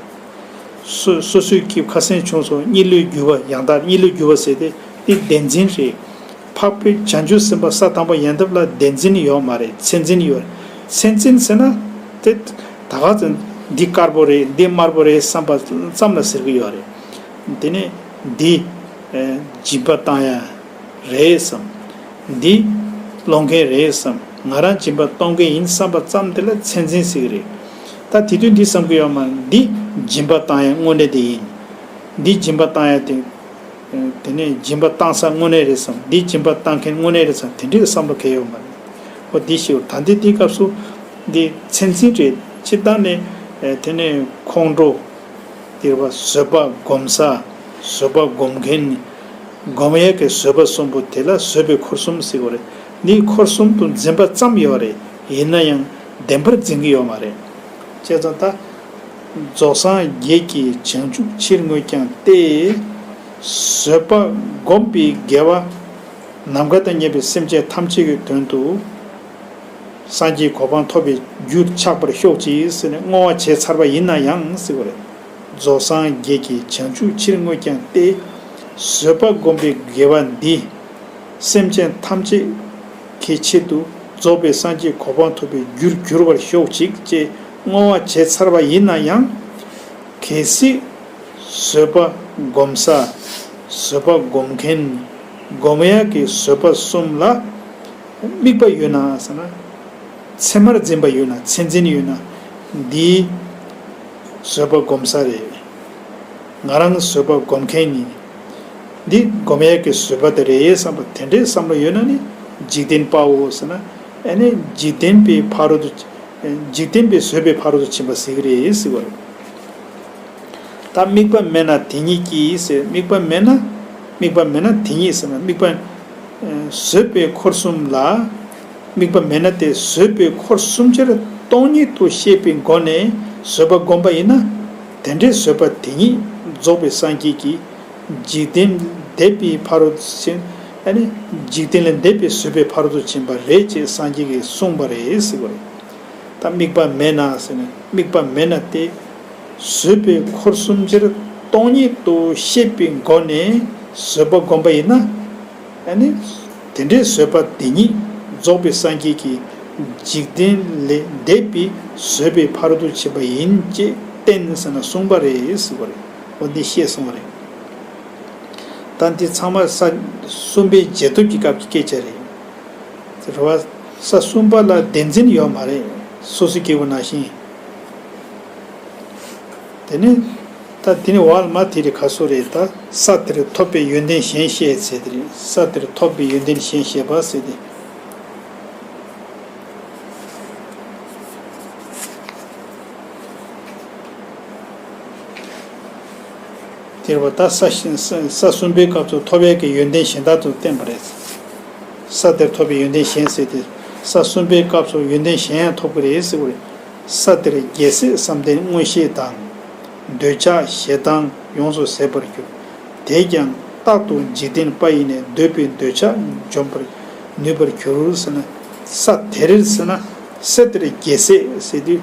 སོ་སོ་སོའི་སྐྱེས་ཁ་སང་བྱུང་སོང་གཉིད་ལུས་རྒྱུ་བ་ཡང་དག་གཉིད་ལུས་རྒྱུ་བ་ཟེར་ཏེ་འདི་བདེན་འཛིན་རེད། འཕགས་པའི་བྱང་ཆུབ་སེམས་དཔའ་ས་དང་པོ་ཡན་ཐབས་ལ་བདེན་འཛིན་ཡོད་མ་རེད། མཚན་འཛིན་ཡོད། མཚན་འཛིན་ཟེར་ན་དེ་ད་ག་ཚོད་འདི་དཀར་པོ་རེད་འདི་དམར་པོ་རེད་བསམ་པ་ཙམ་ལ་ཟེར་གི་ཡོད་རེད། དེ་ནས་འདི་སྦྱིན་པ་བཏང་ཡ། རེད་བསམ། འདི་སློང་མཁན་རེད་བསམ། ང་རང་སྦྱིན་པ་གཏོང་མཁན་ཡིན་བསམ་པ་ཙམ་དེ་ལ་མཚན་འཛིན་ཟེར་གི་རེད། ད་དེ་དུས་འདི་བསམ་གི་ཡོད་མ་རེད། འདི་སྦྱིན་པ་བཏང་ཡ་དངོས་གནས་དེ་ཡིན། འདི་སྦྱིན་པ་བཏང་ཡ་དེ། དེ་ནས་སྦྱིན་པ་བཏང་ས་དངོས་གནས་རེད་བསམ། འདི་སྦྱིན་པ་བཏང་མཁན་དངོས་གནས་རེད་བསམ་དེ་འདྲའི་བསམ་བློ་གལ་ཡོད་མ་རེད། འོ་འདི་ཞིག་ད་འདི་འདི་སྐབས་སུ་འདི་མཚན་འཛིན་རེད། སྤྱིར་བཏང་ནས་དེ་ནས་ཁོང་ཁྲོ། དེ་རེད་བ། བཟོད་པ་སྒོམ་ས། བཟོད་པ་སྒོམ་མཁན། སྒོམ་ཡས་ཀྱི་བཟོད་པ་གསུམ་པོ་དེ་ལ་བཟོད་པའི་འཁོར་གསུམ་ཟེར་གྱི་རེད། འདིའི་འཁོར་གསུམ་དུ་འཛིན་པ་ཙམ་ཡོད་རེད། ཡིན་ན་ཡང་བདེན་པར་འཛིན་གྱི་ཡོད་མ་རེད། བྱས་ཙང་ད། རྫོགས་སངས་རྒྱས་ཀྱིས་བྱང་ཆུབ་ཕྱིར་བསྔོས་ཀྱང་སྟེ། བཟོད་པ་བསྒོམས་པའི་དགེ་བ། ནམ་མཁའ་དང་མཉམ་པའི་སེམས་ཅན་ཐམས་ཅད་ཀྱི་དོན་དུ། སངས་རྒྱས་གོ་འཕང་ཐོབ་པའི་རྒྱུར་ཆགས་པར་ཤོག་ཅིག་ཟེར་ནས་བསྔོ་བ་བྱས་ཚར་བ་ཡིན་ན་ཡང་ཟེར་བ་རེད། རྫོགས་སངས་རྒྱས་ཀྱིས་བྱང་ཆུབ་ཕྱིར་བསྔོས་ཀྱང་སྟེ། བཟོད་པ་བསྒོམས་པའི་དགེ་བ་འདིས། སེམས་ཅན་ཐམས་ཅད་ཀྱི་ཆེད་དུ་རྫོགས་པའི་སངས་རྒྱས་གོ་འཕང་ཐོབ་པའི་རྒྱུར་འགྱུར་བར་ཤོག་ཅིག་ཅེས་བསྔོ་བ་བྱས་ཚར་བ་ཡིན་ན་ཡང་། གལ་སྲིད་བཟོད་པ་བསྒོམ་ས། བཟོད་པ་བསྒོམ་མཁན། སྒོམ་ཡག་གི་བཟོད་པ་གསུམ་ལ་དམིགས་པ་ཡོད་ན་ཟེར་ན། མཚན་མར་འཛིན་པ་ཡོད་ན་མཚན་འཛིན་ཡོད་ན། འདིའི་བཟོད་པ་བསྒོམ་ས་རེད། ང་རང་བཟོད་པ་བསྒོམ་མཁན་ཡིན། འདི་སྒོམ་ཡག་གི་བཟོད་པ་དེ་རེད་བསམ་པ་དེ་འདྲའི་བསམ་བློ་ཡོད་ན་ནི་འཇིག་རྟེན་དཔའ་བོ་ཟེར་ན། ཨ་ནི་འཇིག་རྟེན་པའི་ཕ་རོལ་ཏུ། འཇིག་རྟེན་པའི་བཟོད་པའི་ཕ་རོལ་ཏུ་ཕྱིན་པ་ཟེར་གི་རེད་ཟེར་བ་རེད། ད་དམིགས་པ་མེད་ན་དེ་ཉིད་ཀྱིས་ཟེར། དམིགས་པ་མེད་ན། དམིགས་པ་མེད་ན་དེ་ཉིད་ཟེར་ན་དམིགས་པ། ཨ་བཟོད་པའི་འཁོར་གསུམ་ལ། དམིགས་པ་མེད་ན་དེ་བཟོད་པའི་འཁོར་གསུམ་ཆར་སྟོང་ཉིད་དུ་ཤེས་པའི་སྒོ་ནས་བཟོད་པ་བསྒོམས་པ་ཡིན་ན། དེ་འདྲའི་བཟོད་པ་དེ་ཉིད་རྫོགས་པའི་སངས་རྒྱས་ཀྱིས་འཇིག་རྟེན་འདས་པའི་ཕ་རོལ་ཏུ་ཕྱིན། ཨ་ནི་འཇིག་རྟེན་ལས་འདས་པའི་བཟོད་པའི་ཕ་རོལ་ཏུ་ཕྱིན་པ་རེད་ཅེས་སངས་རྒྱས་ཀྱིས་གསུངས་པ་རེད་ཟེར་བ་རེད། ད་དམིགས་པ་མེད་ན་ཟེར་ནས་དམིགས་པ་མེད་ན་སྟེ། བཟོད་པའི་འཁོར་གསུམ་ཆར་སྟོང་ཉིད་དུ་ཤེས་པའི་སྒོ་ནས་བཟོད་པ་བསྒོམས་པ་ཡིན་ན། ཨ་ནི། དེ་འདྲའི་བཟོད་པ་དེ་ཉིད་རྫོགས་པའི་སངས་རྒྱས་ཀྱིས་འཇིག་རྟེན་ལས་འདས་པའི་བཟོད་པའི་ཕ་རོལ་ཏུ་ཕྱིན་པ་ཡིན་ཅེས་བསྟན་ཟེར་ན་གསུངས་པ་རེད་ཟེར་བ་རེད། འོ་འདི་ཤེས་སོང་བ་རེད། ད་འདི་ཚང་མ་ས་གསུམ་པའི་རྗེས་ཐོབ་ཀྱི་སྐབས་ཀྱི་སྐད་ཆ་རེད། རེད་བ། ས་གསུམ་པ་ལ་བདེན་འཛིན་ཡོད་མ་རེད། སོ་སོའི་སྐྱེ་བོ་ནང་བཞིན། དེ་ནི། ད་དེ་ནི་བལ་མ་དེ་རེད་ག་སོ་རེད་ད། ས་དེར་ཐོབ་པའི་ཡོན་ཏན་གཞན་བཤད་ཟེར་དེ་རེད། ས་དེར་ཐོབ་པའི་ཡོན་ཏན་གཞན་བཤད་པ་ཟེར་ཏེ། དེར་བ་ད་ས་ཞིང་ས་ས་གསུམ་པའི་སྐབས་སུ་ཐོབ་ཡས་ཀྱི་ཡོན་ཏན་གཞན་དག་ཏུ་བསྟན་པ་རེད། ས་དེར་ཐོབ་པའི་ཡོན་ཏན་གཞན་ཟེར་ཏེ། ས་གསུམ་པའི་སྐབས་སུ་ཡོན་ཏན་གཞན་ཡང་ཐོབ་ཀྱི་རེད་ཟེར་བ་རེད། ས་དེར་རྒྱལ་སྲས་བསམ་གཏན་མངོན་ཤེས་དང་། འདོད་ཆགས་ཞེ་སྡང་ཡོངས་སུ་ཟད་པར་གྱུར། དེས་ཀྱང་རྟག་ཏུ་འཇིག་རྟེན་པ་ཡི་ནས་འདོད་པའི་འདོད་ཆགས་འཇོམས་པར་ནུས་པར་གྱུར་ཟེར་ན། ས་དེར་ཟེར་ན་ས་དེར་རྒྱལ་སྲས་ཟེར་དུས།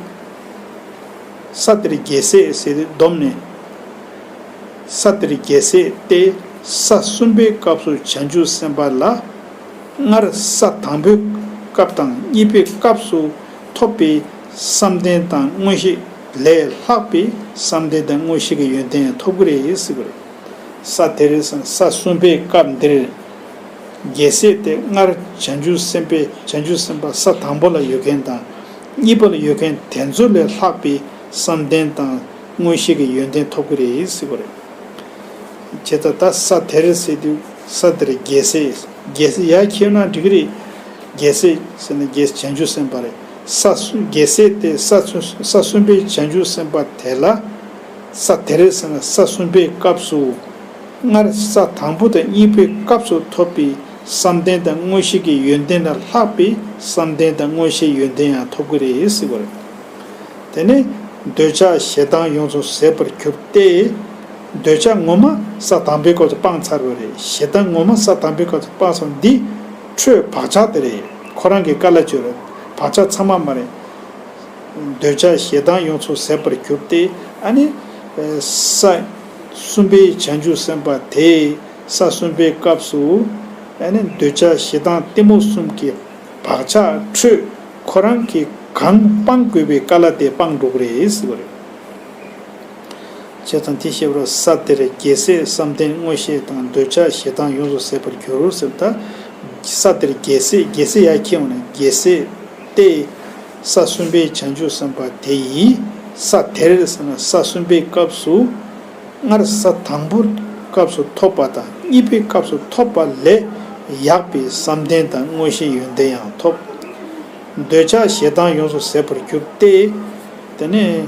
ས་དེར་རྒྱལ་སྲས་ཟེར་དུས་བསྡོམས་ནས། ས་དེར་རྒྱལ་སྲས་ཏེ་ས་གསུམ་པའི་སྐབས་སུ་བྱང་ཆུབ་སེམས་དཔའ་ལ། སྔར་ས་དང་པོའི་སྐབས་དང་གཉིས་པའི་སྐབས་སུ་ཐོབ་པའི་བསམ་གཏན་དང་མངོན་ཤེས་ལས་ལྷག་པའི་བསམ་གཏན་དང་མངོན་ཤེས་ཀྱི་ཡོན་ཏན་ཐོབ་ཀྱི་རེད་ཟེར་བ་རེད། ས་དེར་ས་གསུམ་པའི་སྐབས་འདིར་རྒྱལ་སྲས་ཏེ་སྔར་བྱང་ཆུབ་སེམས་དཔའི་བྱང་ཆུབ་སེམས་དཔའ་ས་དང་པོ་ལ་ཡོད་མཁན་དང་གཉིས་པ་ལ་ཡོད་མཁན་དེ་ཚོ་ལས་ལྷག་པའི་ བསམ་གཏན་དང་མངོན་ཤེས་ཀྱི་ཡོན་ཏན་ཐོབ་ཀྱི་རེད་ཟེར་བ་རེད། བྱས་ཙང་ད་ས་དེར་ཟེར་དུས་ས་དེར་རྒྱལ་སྲས། རྒྱལ་སྲས་ཡར་ཁྱེར་ན་འགྲིག་གི་རེད། རྒྱལ་སྲས་ཟེར་ན་རྒྱལ་སྲས་བྱང་ཆུབ་སེམས་དཔའ་རེད། ས་གསུམ་རྒྱལ་སྲས་དེ་ས་གསུམ་ས་གསུམ་པའི་བྱང་ཆུབ་སེམས་དཔའ་དེ་ལ། ས་དེར་ཟེར་ན་ས་གསུམ་པའི་སྐབས་སུ། སྔར་ས་དང་པོ་དང་གཉིས་པའི་སྐབས་སུ་ཐོབ་པའི་བསམ་གཏན་དང་མངོན་ཤེས་ཀྱི་ཡོན་ཏན་ལ་ལྷག་པའི་བསམ་གཏན་དང་མངོན་ཤེས་ཡོན་ཏན་ཡང་ཐོབ་ཀྱི་རེད་ཟེར་བ་རེད། དེ་ནས་འདོད་ཆགས་ཞེ་སྡང་ཡོངས་སུ་ཟད་པར་གྱུར་ཏེ། འདོད་ཆགས་ངོ་མ་ས་དང་པོའི་སྐབས་སུ་སྤངས་ཚར་བ་རེད། ཞེ་སྡང་ངོ་མ་ས་དང་པོའི་སྐབས་སུ་སྤངས་ཚར་བ་འདི་འཕྲོས་བག་ཆགས་དེ་རེད། ཁོ་རང་གི་བཀའ་ལ་བརྗོད་རེད། བག་ཆགས་ཚང་མ་མ་རེད། འདོད་ཆགས་ཞེ་སྡང་ཡོངས་སུ་ཟད་པར་གྱུར་ཏེ། ཨ་ནི། ས་གསུམ་པའི་བྱང་ཆུབ་སེམས་དཔའ་དེས་ས་གསུམ་པའི་སྐབས་སུ། ཨ་ནི་འདོད་ཆགས་ཞེ་སྡང་གཏི་མུག་གསུམ་གྱི་བག་ཆགས་འཕྲོས་ཁོ་རང་གིས་གང་སྤང་དགོས་པའི་བཀའ་ལ་དེ་སྤང་འགྲོ་གི་རེད་ཟེར་བ་རེད། བྱས་ཙང་དེ་བཤད་པར་ས་དེར་རྒྱལ་སྲས་བསམ་གཏན་མངོན་ཤེས་དང་འདོད་ཆགས་ཞེ་སྡང་ཡོངས་སུ་ཟད་པར་གྱུར་ཟེར། ད་ས་དེར་རྒྱལ་སྲས་རྒྱལ་སྲས་ཡར་ཁྱེར་འོང་ན་རྒྱལ་སྲས་ཏེ། ས་གསུམ་པའི་བྱང་ཆུབ་སེམས་དཔའ་དེ་ཡིས་ས་དེར་ཟེར་ན་ས་གསུམ་པའི་སྐབས་སུ། སྔར་ས་དང་པོའི་སྐབས་སུ་ཐོབ་པ་དང་གཉིས་པའི་སྐབས་སུ་ཐོབ་པ་ལས་ཡག་པའི་བསམ་གཏན་དང་མངོན་ཤེས་ཡོན་ཏན་ཡང་ཐོབ། འདོད་ཆགས་ཞེ་སྡང་ཡོངས་སུ་ཟད་པར་གྱུར་ཏེ། དེ་ནས་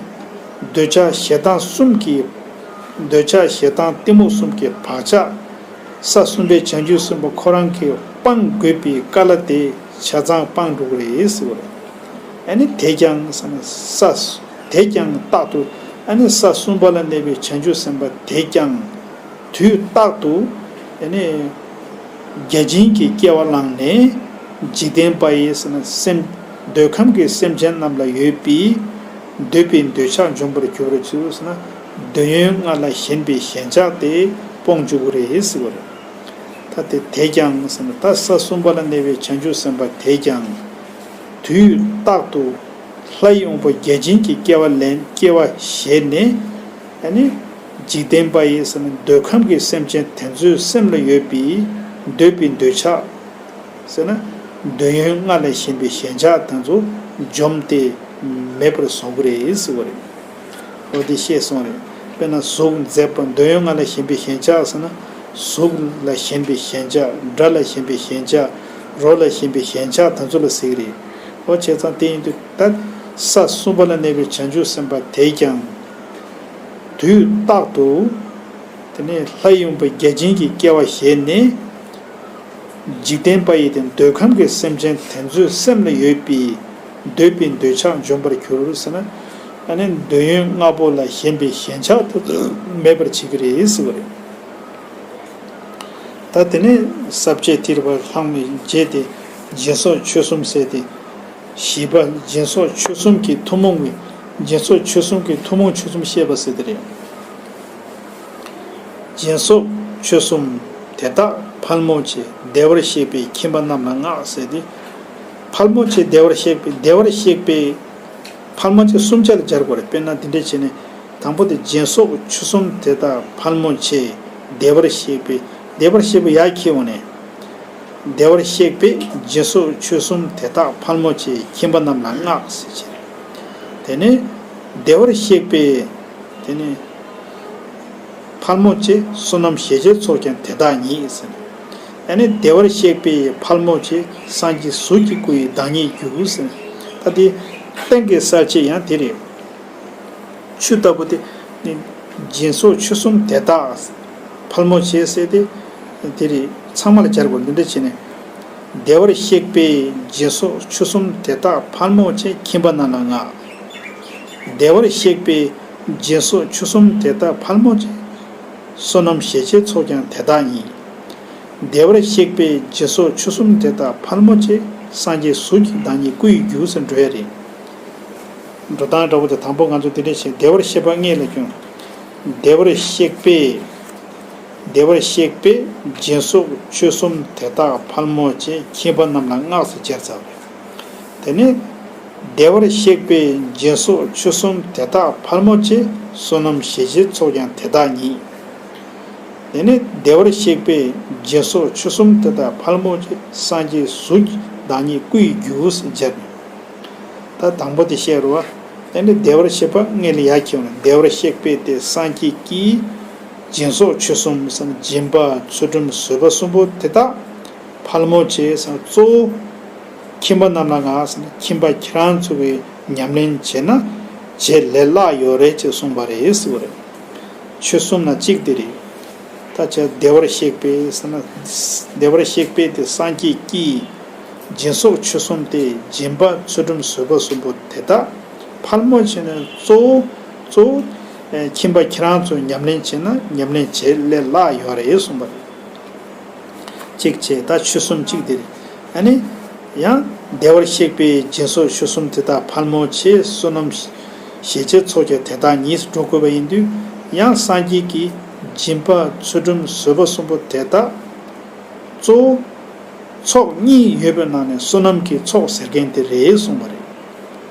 འདོད་ཆགས་ཞེ་སྡང་གསུམ་གྱི། འདོད་ཆགས་ཞེ་སྡང་གཏི་མུག་གསུམ་གྱི་བག་ཆགས། ས་གསུམ་པའི་བྱང་ཆུབ་སེམས་དཔའ་ཁོ་རང་གིས་སྤང་དགོས་པའི་བཀའ་ལ་དེ་ཆ་ཚང་སྤང་འགྲོ་གི་རེད་ཟེར་བ་རེད། ཨ་ནི་དེས་ཀྱང་ཟེར་ན་ས། དེས་ཀྱང་རྟག་ཏུ། ཨ་ནི་ས་གསུམ་པ་ལ་གནས་པའི་བྱང་ཆུབ་སེམས་དཔའ་དེས་ཀྱང་། དུས་རྟག་ཏུ། ཨ་ནི། བརྒྱ་བྱིན་གྱི་སྐྱེ་བ་བླངས་ནས། འཇིག་རྟེན་པ་ཡི་ཟེར་ན་སེམས། འདོད་ཁམས་ཀྱི་སེམས་ཅན་རྣམས་ལ་ཡོད་པའི། འདོད་པའི་འདོད་ཆགས་འཇོམས་པར་གྱུར་ཅིག་ཟེར་ན། འདོད་ཡོན་ལྔ་ལ་ཞེན་པའི་ཞེན་ཆགས་དེ་སྤོང་བཅུག་གི་རེད་ཟེར་བ་རེད། ད་དེ་དེས་ཀྱང་ཟེར་ན་ད་ས་གསུམ་པ་ལ་གནས་པའི་བྱང་ཆུབ་སེམས་དཔའ་དེས་ཀྱང་། དུས་རྟག་ཏུ། ལྷའི་དབང་པོ་བརྒྱ་བྱིན་གྱི་སྐྱེ་བ་ལེན་སྐྱེ་བ་བཞེས་ནས། ཨ་ནི། འཇིག་རྟེན་པ་ཡི་ཟེར་ན་འདོད་ཁམས་ཀྱི་སེམས་ཅན་དེ་ཚོའི་སེམས་ལ་ཡོད་པའི་འདོད་པའི་འདོད་ཆགས་ཟེར་ན། འདོད་ཡོན་ལྔ་ལ་ཞེན་པའི་ཞེན་ཆགས་དེ་ཚོ་འཇོམས་ཏེ་མེད་པར་བཟོ་གི་རེད་ཟེར་བ་རེད། འོ་དེ་ཤེས་སོང་རེད། དཔེར་ན་གཟུགས་མཛེས་པ་འདོད་ཡོན་ལྔ་ལ་ཞེན་པའི་ཞེན་ཆགས་ཟེར་ན། གཟུགས་ལ་ཞེན་པའི་ཞེན་ཆགས། སྒྲ་ལ་ཞེན་པའི་ཞེན་ཆགས། རོ་ལ་ཞེན་པའི་ཞེན་ཆགས་དེ་ཚོ་ལ་ཟེར་གི་རེད། འོ་བྱས་ཙང་དེ་ཡིན་དུས་ད་ས་གསུམ་པ་ལ་གནས་པའི་བྱང་ཆུབ་སེམས་དཔའ་དེས་ཀྱང་། དུས་རྟག་ཏུ། དེ་ནས་ལྷའི་དབང་པོ་བརྒྱ་བྱིན་གྱི་སྐྱེ་བ་བཞེས་ནས། འཇིག་རྟེན་པ་ཡི་དེ་འདོད་ཁམས་ཀྱི་སེམས་ཅན་དེ་ཚོའི་སེམས་ལ་ཡོད་པའི་འདོད་པའི་འདོད་ཆགས་འཇོམས་པར་གྱུར་ཟེར་ན། ཨ་ནི་འདོད་ཡོན་ལྔ་པོ་ལ་ཞེན་པའི་ཞེན་ཆགས་དེ་མེད་པར་བྱེད་ཀྱི་རེད་ཟེར་བ་རེད། ད་དེ་ནས་ས་བཅད་ཐེར་བ་ལྷག་མའི་རྗེས་ཏེ་སྦྱིན་སོགས་ཆོས་གསུམ་ཟེར་ཏེ། བཞི་པ་སྦྱིན་སོགས་ཆོས་གསུམ་གྱི་ཐུན་མོང་བའི། སྦྱིན་སོགས་ཆོས་གསུམ་གྱི་ཐུན་མོང་ཆོས་གསུམ་བཤད་པ་ཟེར་དེ་རེད། སྦྱིན་སོགས་ཆོས་གསུམ་དེ་དག་ཕལ་མོ་ཆེ་བདེ་བར་གཤེགས་པའི་ཁྱིམ་པ་རྣམས་ལ་བསྔགས་ཟེར་ཏེ། ཕལ་མོ་ཆེ་བདེ་བར་གཤེགས་པའི་བདེ་བར་གཤེགས་པའི་ཕལ་མོ་ཆེ་གསུམ་ཆ་ལ་སྦྱར་དགོས་རེད། དཔེར་ན་འདི་འདྲ་བྱས་ནས་དང་པོ་དེ་སྦྱིན་སོགས་ཆོས་གསུམ་དེ་དག་ཕལ་མོ་ཆེ་བདེ་བར་གཤེགས་པའི་བདེ་བར་གཤེགས་པའི་ཡར་ཁྱེར་འོང་ནས། བདེ་བར་གཤེགས་པའི་སྦྱིན་སོགས་ཆོས་གསུམ་དེ་དག་ཕལ་མོ་ཆེ་ཁྱིམ་པ་རྣམས་ལ་བསྔགས་ཟེར་བྱས། དེ་ནས་བདེ་བར་གཤེགས་པའི་དེ་ནས་ཕལ་མོ་ཆེ་བསོད་ནམས་ཞེ་ཆེར་ཚོགས་ཀྱང་དེ་དག་ཉིད་ཟེར། ཨ་ནི་བདེ་བར་གཤེགས་པའི་ཕལ་མོ་ཆེ་སངས་རྒྱས་གཟུགས་ཀྱི་སྐུ་ཡི་བདག་ཉིད་རྒྱུ་ཟེར། ད་དེ་རྟེན་གྱི་གསལ་བྱེད་ཡང་དེ་རེད། ཆུ་ལྟ་བུ་དེ་ནི་སྦྱིན་སོགས་ཆོས་གསུམ་དེ་དག་ཕལ་མོ་ཆེ་ཟེར་ཏེ་དེ་རེད། ཚང་མ་ལ་སྦྱར་དགོས། འདི་འདྲ་བྱས་ནས། བདེ་བར་གཤེགས་པའི་སྦྱིན་སོགས་ཆོས་གསུམ་དེ་དག་ཕལ་མོ་ཆེ་ཁྱིམ་པ་རྣམས་ལ་བསྔགས། བདེ་བར་གཤེགས་པའི་སྦྱིན་སོགས་ཆོས་གསུམ་དེ་དག་ཕལ་མོ་ཆེ་བསོད་ནམས་ཞེ་ཆེར་ཚོགས་ཀྱང་དེ་དག་ཉིད། བདེ་བར་གཤེགས་པའི་སྦྱིན་སོགས་ཆོས་གསུམ་དེ་དག་ཕལ་མོ་ཆེ་སངས་རྒྱས་གཟུགས་ཀྱི་བདག་ཉིད་སྐུ་ཡི་རྒྱུ་ཟེར་འགྲོ་ཡ་རེད། འགྲོ་སྟངས་འདྲ་བོ་དེ་དང་པོ་ང་ཚོ་འདི་འདྲ་བྱས། བདེ་བར་གཤེགས་པ་ལྔས་ལ་སྐྱོང་། བདེ་བར་གཤེགས་པའི། བདེ་བར་གཤེགས་པའི་སྦྱིན་སོགས་ཆོས་གསུམ་དེ་དག་ཕལ་མོ་ཆེ་ཁྱིམ་པ་རྣམས་ལ་བསྔགས་སུ་སྦྱར་ཚར་བས། དེ་ནས་བདེ་བར་གཤེགས་པའི་སྦྱིན་སོགས་ཆོས་གསུམ་དེ་དག་ཕལ་མོ་ཆེ་བསོད་ནམས་ཞེ་ཆེར་ཚོགས་ཀྱང་དེ་དག་ཉིད། དེ་ནས་བདེ་བར་གཤེགས་པའི་སྦྱིན་སོགས་ཆོས་གསུམ་དེ་དག་ཕལ་མོ་ཆེ་སངས་རྒྱས་གཟུགས་ཀྱི་བདག་ཉིད་སྐུ་ཡི་རྒྱུ་ཟེར་སྦྱར། ད་དང་པོ་དེ་བཤད་རུ་བ། ཨ་ནི་བདེ་བར་གཤེགས་པ་སྔོན་ལ་ཡར་འཁྱེར་བ་ན། བདེ་བར་གཤེགས་པས་དེ་སངས་རྒྱས་ཀྱིས། སྦྱིན་སོགས་ཆོས་གསུམ་ཟེར་ན་སྦྱིན་པ་ཚུལ་ཁྲིམས་བཟོད་པ་གསུམ་པོ་དེ་དག་ཕལ་མོ་ཆེ་ཟེར་ན་གཙོ་བོ་ཁྱིམ་པ་རྣམས་ལ་ང་ཟེར་ན་ཁྱིམ་པ་ཁྱེད་རང་ཚོ་གིས་ཉམས་ལེན་བྱས་ན་བྱེད་ལས་སླ་ཡོད་རེད་ཅེས་གསུངས་པ་རེད་ཟེར་བ་རེད། ཆོས་གསུམ་ནང་གཅིག་དེ་རེད། ད་ཆ་བདེ་བར་གཤེགས་པས་ཟེར་ན། བདེ་བར་གཤེགས་པས་དེ་སངས་རྒྱས་ཀྱིས། སྦྱིན་སོགས་ཆོས་གསུམ་སྟེ། སྦྱིན་པ་ཚུལ་ཁྲིམས་བཟོད་པ་གསུམ་པོ་དེ་དག་ཕལ་མོ་ཆེ་ནི་གཙོ་བོ་གཙོ་བོ་ཨེ་ཁྱིམ་པ་ཁྱེད་རང་ཚོ་ཉམས་ལེན་བྱས་ན་ཉམས་ལེན་བྱེད་ལས་སླ་ཡོད་རེད་གསུངས་པ་རེད། གཅིག་བྱས། ད་ཆོས་གསུམ་གཅིག་དེ་རེད། ཨ་ནི་ཡང་བདེ་བར་གཤེགས་པས་སྦྱིན་སོགས་ཆོས་གསུམ་དེ་དག་ཕལ་མོ་ཆེ་བསོད་ནམས་ཞེས་བྱའི་ཚོགས་ཀྱང་དེ་དག་ཉིད་འགྲོ་དགོས་པ་ཡིན་དུས། ཡང་སངས་རྒྱས་ཀྱིས་སྦྱིན་པ་ཚུལ་ཁྲིམས་བཟོད་པ་གསུམ་པོ་དེ་དག་གཙོ་བོ་ཚོགས་གཉིས་ཡོད་པའི་ནང་ནས་བསོད་ནམས་ཀྱི་ཚོགས་ཟེར་མཁན་དེ་རེད་གསུངས་པ་རེད།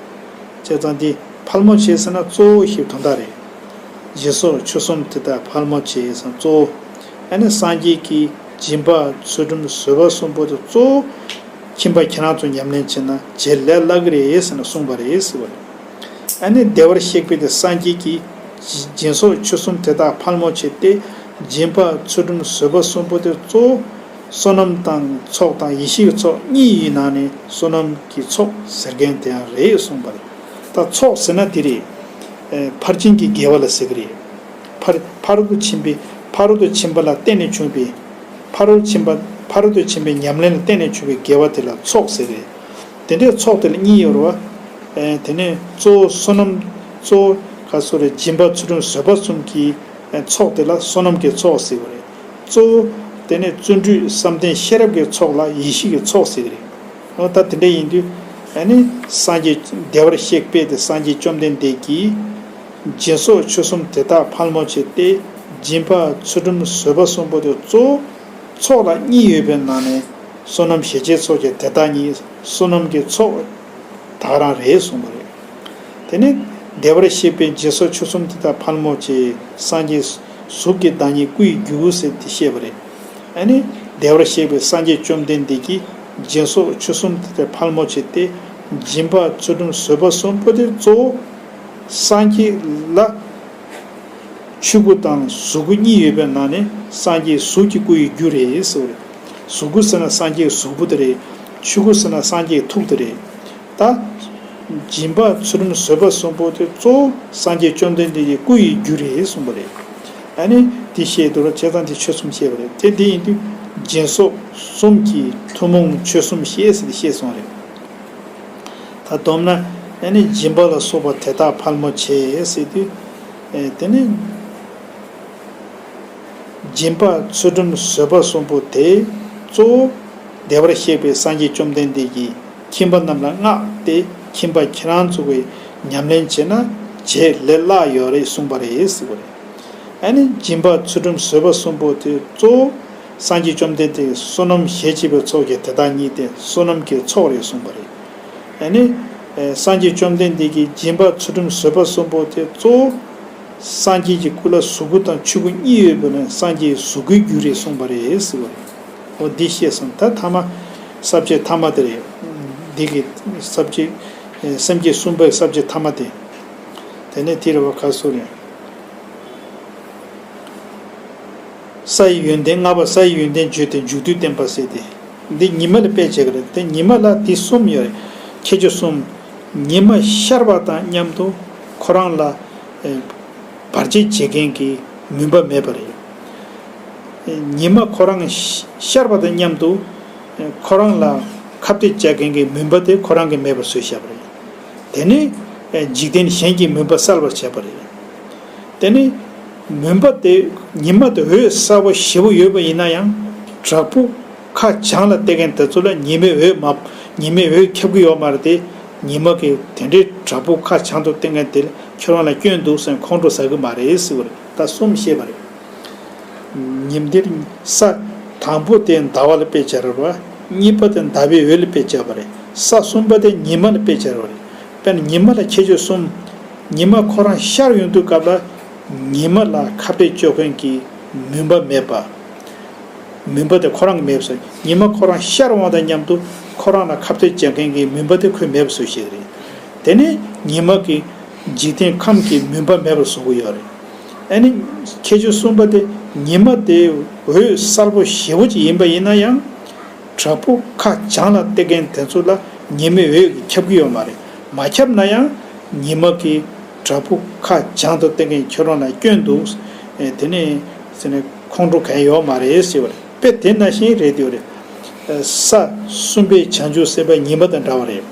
བྱས་ཙང་འདི་ཕལ་མོ་ཆེ་ཟེར་ན་གཙོ་བོ་ཞེས་དོན་དག་རེད། སྦྱིན་སོགས་ཆོས་གསུམ་དེ་དག་ཕལ་མོ་ཆེ་ཟེར་ན་གཙོ་བོ། ཨ་ནི་སངས་རྒྱས་ཀྱིས་སྦྱིན་པ་ཚུལ་ཁྲིམས་བཟོད་པ་གསུམ་པོ་དེ་གཙོ་བོ་ཁྱིམ་པ་ཁྱེད་རང་ཚོ་ཉམས་ལེན་བྱས་ན་བྱེད་ལས་སླ་གི་རེད་ཟེར་ནས་གསུངས་པ་རེད་ཟེར་བ་རེད། ཨ་ནི་བདེ་བར་གཤེགས་པས་དེ་སངས་རྒྱས་ཀྱིས། སྦྱིན་སོགས་ཆོས་གསུམ་དེ་དག་ཕལ་མོ་ཆེ་སྟེ། སྦྱིན་པ་ཚུལ་ཁྲིམས་བཟོད་པ་གསུམ་པོ་དེ་གཙོ་བོ་བསོད་ནམས་དང་ཚོགས་དང་ཡེ་ཤེས་ཀྱི་ཚོགས་གཉིས་ཡི་ནང་ནས་བསོད་ནམས་ཀྱི་ཚོགས་ཟེར་མཁན་དེ་ཡང་རེད་གསུངས་པ་རེད། ད་ཚོགས་ཟེར་ན་དེ་རེད། ཨེ་ཕར་ཕྱིན་གྱི་དགེ་བ་ལ་ཟེར་གི་རེད། ཕར་ཕ་རོལ་ཏུ་ཕྱིན་པའི་ཕ་རོལ་ཏུ་ཕྱིན་པ་ལ་བརྟེན་ནས་བྱུང་བའི། ཕ་རོལ་ཕྱིན་པ་ཕ་རོལ་ཏུ་ཕྱིན་པའི་ཉམས་ལེན་ལ་བརྟེན་ནས་བྱུང་བའི་དགེ་བ་དེ་ལ་ཚོགས་ཟེར་གི་རེད། དེ་འདྲའི་ཚོགས་དེ་ལ་གཉིས་ཡོད་རེད་བ། ཨེ་དེ་ནས་གཙོ་བོ་བསོད་ནམས། གཙོ་བོ་ག་སོ་རེ་སྦྱིན་པ་ཚུལ་ཁྲིམས་བཟོད་པ་གསུམ་གྱི་ཨེ་ཚོགས་དེ་ལ་བསོད་ནམས་ཀྱི་ཚོགས་ཟེར་བ་རེད། གཙོ་བོ་དེ་ནས་བརྩོན་འགྲུས་བསམ་གཏན་ཤེས་རབ་ཀྱི་ཚོགས་ལ་ཡེ་ཤེས་ཀྱི་ཚོགས་ཟེར་གི་རེད། འོ་ད་དེ་འདྲ་ཡིན་དུས་ཨ་ནི་སངས་རྒྱས་བདེ་བར་གཤེགས་པས་དེ་སངས་རྒྱས་བཅོམ་ལྡན་འདས་ཀྱིས་སྦྱིན་སོགས་ཆོས་གསུམ་དེ་དག་ཕལ་མོ་ཆེ་སྟེ། སྦྱིན་པ་ཚུལ་ཁྲིམས་བཟོད་པ་གསུམ་པོ་དེ་གཙོ་བོ་ཚོགས་ལ་གཉིས་ཡོད་པའི་ནང་ནས་བསོད་ནམས་ཞེས་བྱའི་ཚོགས་ཀྱང་དེ་དག་ཉིད་བསོད་ནམས་ཀྱི་ཚོགས་ད་ག་རང་རེད་གསུངས་པ་རེད། དེ་ནས་བདེ་བར་གཤེགས་པས་སྦྱིན་སོགས་ཆོས་གསུམ་དེ་དག་ཕལ་མོ་ཆེ་སངས་རྒྱས་གཟུགས་ཀྱི་བདག་ཉིད་སྐུ་ཡི་རྒྱུ་ཟེར་ཏེ་བཤད་པ་རེད། ཨ་ནི་བདེ་བར་གཤེགས་པའི་སངས་རྒྱས་བཅོམ་ལྡན་འདས་ཀྱིས་སྦྱིན་སོགས་ཆོས་གསུམ་དེ་དག་ཕལ་མོ་ཆེ་སྟེ། སྦྱིན་པ་ཚུལ་ཁྲིམས་བཟོད་པ་གསུམ་པོ་དེ་གཙོ་བོ་སངས་རྒྱས་ལ་ཆོས་སྐུ་དང་གཟུགས་སྐུ་གཉིས་ཡོད་པའི་ནང་ནས་སངས་རྒྱས་གཟུགས་ཀྱི་སྐུ་ཡི་རྒྱུ་རེད་ཟེར་བ་རེད། གཟུགས་སྐུ་ཟེར་ན་སངས་རྒྱས་གཟུགས་པོ་དེ་རེད། ཆོས་སྐུ་ཟེར་ན་སངས་རྒྱས་ཐུགས་དེ་རེད། ད་སྦྱིན་པ་ཚུལ་ཁྲིམས་བཟོད་པ་གསུམ་པོ་དེ་གཙོ་བོ་སངས་རྒྱས་བཅོམ་ལྡན་འདས་ཀྱི་སྐུ་ཡི་རྒྱུ་རེད་གསུངས་པ་རེད། ཨ་ནི་དེ་བཤད་དུས་ར་བྱས་ཙང་དེ་ཆོས་གསུམ་བཤད་པ་རེད། དེ་འདི་ཡིན་དུས་སྦྱིན་སོགས་གསུམ་གྱིས་ཐུན་མོང་ཆོས་གསུམ་བཤད་ཟེར་ཏེ་བཤད་སོང་རེད། ད་སྡོམ་ན་ཨ་ནི་སྦྱིན་པ་ལ་སོགས་པ་དེ་དག་ཕལ་མོ་ཆེ་ཟེར་དུས་ཨེ་དེ་ནི། སྦྱིན་པ་ཚུལ་ཁྲིམས་བཟོད་པ་གསུམ་པོ་དེ་གཙོ་བོ་བདེ་བར་གཤེགས་པའི་སངས་རྒྱས་བཅོམ་ལྡན་འདས་ཀྱིས་ཁྱིམ་པ་རྣམས་ལ་མངགས་ཏེ་ཁྱིམ་པ་ཁྱེད་རང་ཚོ་གིས་ཉམས་ལེན་བྱས་ན་བྱེད་ལས་སླ་ཡོད་རེད་གསུངས་པ་རེད་ཟེར་བ་རེད། ཨ་ནི་སྦྱིན་པ་ཚུལ་ཁྲིམས་བཟོད་པ་གསུམ་པོ་དེ་གཙོ་བོ་སངས་རྒྱས་བཅོམ་ལྡན་འདས་བསོད་ནམས་ཞེས་བྱ་བའི་ཚོགས་ཀྱི་དེ་དག་ཉིད་དེ་བསོད་ནམས་ཀྱི་ཚོགས་རེད་གསུངས་པ་རེད། ཨ་ནི། ཨེ་སངས་རྒྱས་བཅོམ་ལྡན་འདས་ཀྱིས་སྦྱིན་པ་ཚུལ་ཁྲིམས་བཟོད་པ་གསུམ་པོ་དེ་གཙོ་བོ། སངས་རྒྱས་ཀྱི་སྐུ་ལ་གཟུགས་སྐུ་དང་ཆོས་སྐུ་གཉིས་ཡོད་པས་ན་སངས་རྒྱས་གཟུགས་སྐུའི་རྒྱུ་རེད་གསུངས་པ་རེད་ཟེར་བ་རེད། འོ་འདི་ཤེས་སོང་། ད་ཐ་མ་ས་བཅད་ཐ་མ་དེ་རེད། འདི་གི་ས་བཅད་ཨེ་སེམས་བསྐྱེད་གསུམ་པའི་ས་བཅད་ཐ་མ་དེ། དེ་ནས་དེ་རེད་བ་ཁ་སོ་རེད། ས་ཡི་ཡོན་ཏན་ལྔ་པ། ས་ཡི་ཡོན་ཏན་བརྗོད་དེ་མཇུག་བསྡུས་བསྟན་པ་ཟེར་ཏེ། འདི་ཉི་མ་ལ་དཔེ་བྱེད་ཀྱི་རེད། དེ་ཉི་མ་ལ་འདི་གསུམ་ཡོད་རེད། ཁྱད་ཆོས་གསུམ། ཉི་མ་ཤར་བ་དང་མཉམ་དུ་ཁོ་རང་ལ་ཨེ་བར་ཆད་བྱེད་མཁན་གྱི་མུན་པ་མེད་པ་རེད། ཉི་མ་ཁོ་རང་ཤར་བ་དང་མཉམ་དུ་ཁོ་རང་ལ་ཁ་གཏད་བཅག་མཁན་གྱི་མུན་པ་དེ་ཁོ་རང་གིས་མེད་པར་བཟོས་བཞག་པ་རེད། དེ་ནས་འཇིག་རྟེན་གཞན་གྱི་མུན་པ་བསལ་བར་བྱས་པ་རེད། དེ་ནས་མུན་པ་དེ་ཉི་མ་དེ་འོད་གསལ་པོ་ཞེ་པོ་ཡོད་པ་ཡིན་ན་ཡང་། བྲག་ཕུག་ཁ་བྱང་ལ་བལྟས་མཁན་དེ་ཚོ་ལ་ཉི་མའི་འོད་མ། ཉི་མའི་འོད་ཁྱབ་ཀྱི་ཡོད་མ་རེད་དེ། ཉི་མ་གིས་དེ་འདྲའི་བྲག་ཕུག་ཁ་བྱང་དུ་བལྟས་མཁན་དེ་ཁྱོད་རང་ལ་སྐྱོན་འདུག་ཟེར་ཁོང་ཁྲོ་ཟ་གི་མ་རེད་ཟེར་བ་རེད། ད་གསུམ་བཤད་པ་རེད། ཉིན་དེར་ས་དང་པོ་དེ་ཟླ་བ་ལ་དཔེ་བྱས་པ་རེད་བ། གཉིས་པ་དེ་ཟླ་བའི་འོད་ལ་དཔེ་བྱས་པ་རེད། ས་གསུམ་པ་དེ་ཉི་མ་ལ་དཔེ་བྱས་པ་རེད། དཔེར་ན་ཉི་མ་ལ་ཁྱད་ཆོས་གསུམ། ཉི་མ་ཁོ་རང་ཤར་ཡོང་དུས་སྐབས་ལ་ཉི་མ་ལ་ཁ་གཏད་གཅོག་མཁན་གྱི་མུན་པ་མེད་པ། མུན་པ་དེ་ཁོ་རང་གིས་མེད་པ་བཟོས། ཉི་མ་ཁོ་རང་ཤར་འོང་དང་མཉམ་དུ་ཁོ་རང་ལ་ཁ་གཏད་བཅག་མཁན་གྱི་མུན་པ་དེ་ཁོས་མེད་པ་བཟོས་ཤིག་རེད། དེ་ནས་ཉི་མ་གི་ འཇིག་རྟེན་ཁམས་ཀྱི་མུན་པ་མེད་པར་བཟོ་གི་ཡོད་རེད། ཨ་ནི་ཁྱད་ཆོས་གསུམ་པ་དེ། ཉི་མ་དེ་འོད་གསལ་པོ་ཞེ་པོ་ཅིག་ཡིན་པ་ཡིན་ན་ཡང་། བྲག་ཕུག་ཁ་བྱང་ལ་བསྡད་མཁན་དེ་ཚོ་ལ་ཉི་མའི་འོད་ཀྱིས་ཁྱབ་ཀྱི་ཡོད་མ་རེད། མ་ཁྱབ་ན་ཡང་ཉི་མ་གིས་བྲག་ཕུག་ཁ་བྱང་དུ་བསྡད་མཁན་ཁྱོད་རང་ལ་སྐྱོན་འདུག། ཨེ་དེ་ནས་ཟེར་ནས་ཁོང་ཁྲོ་གང་ཡོད་མ་རེད་ཟེར་བ་རེད། དཔེ་དེ་ནང་བཞིན་རེད་དེ་རེད། ས་གསུམ་པའི་བྱང་ཆུབ་སེམས་དཔའ་ཉི་མ་དང་འདྲ་བ་རེད།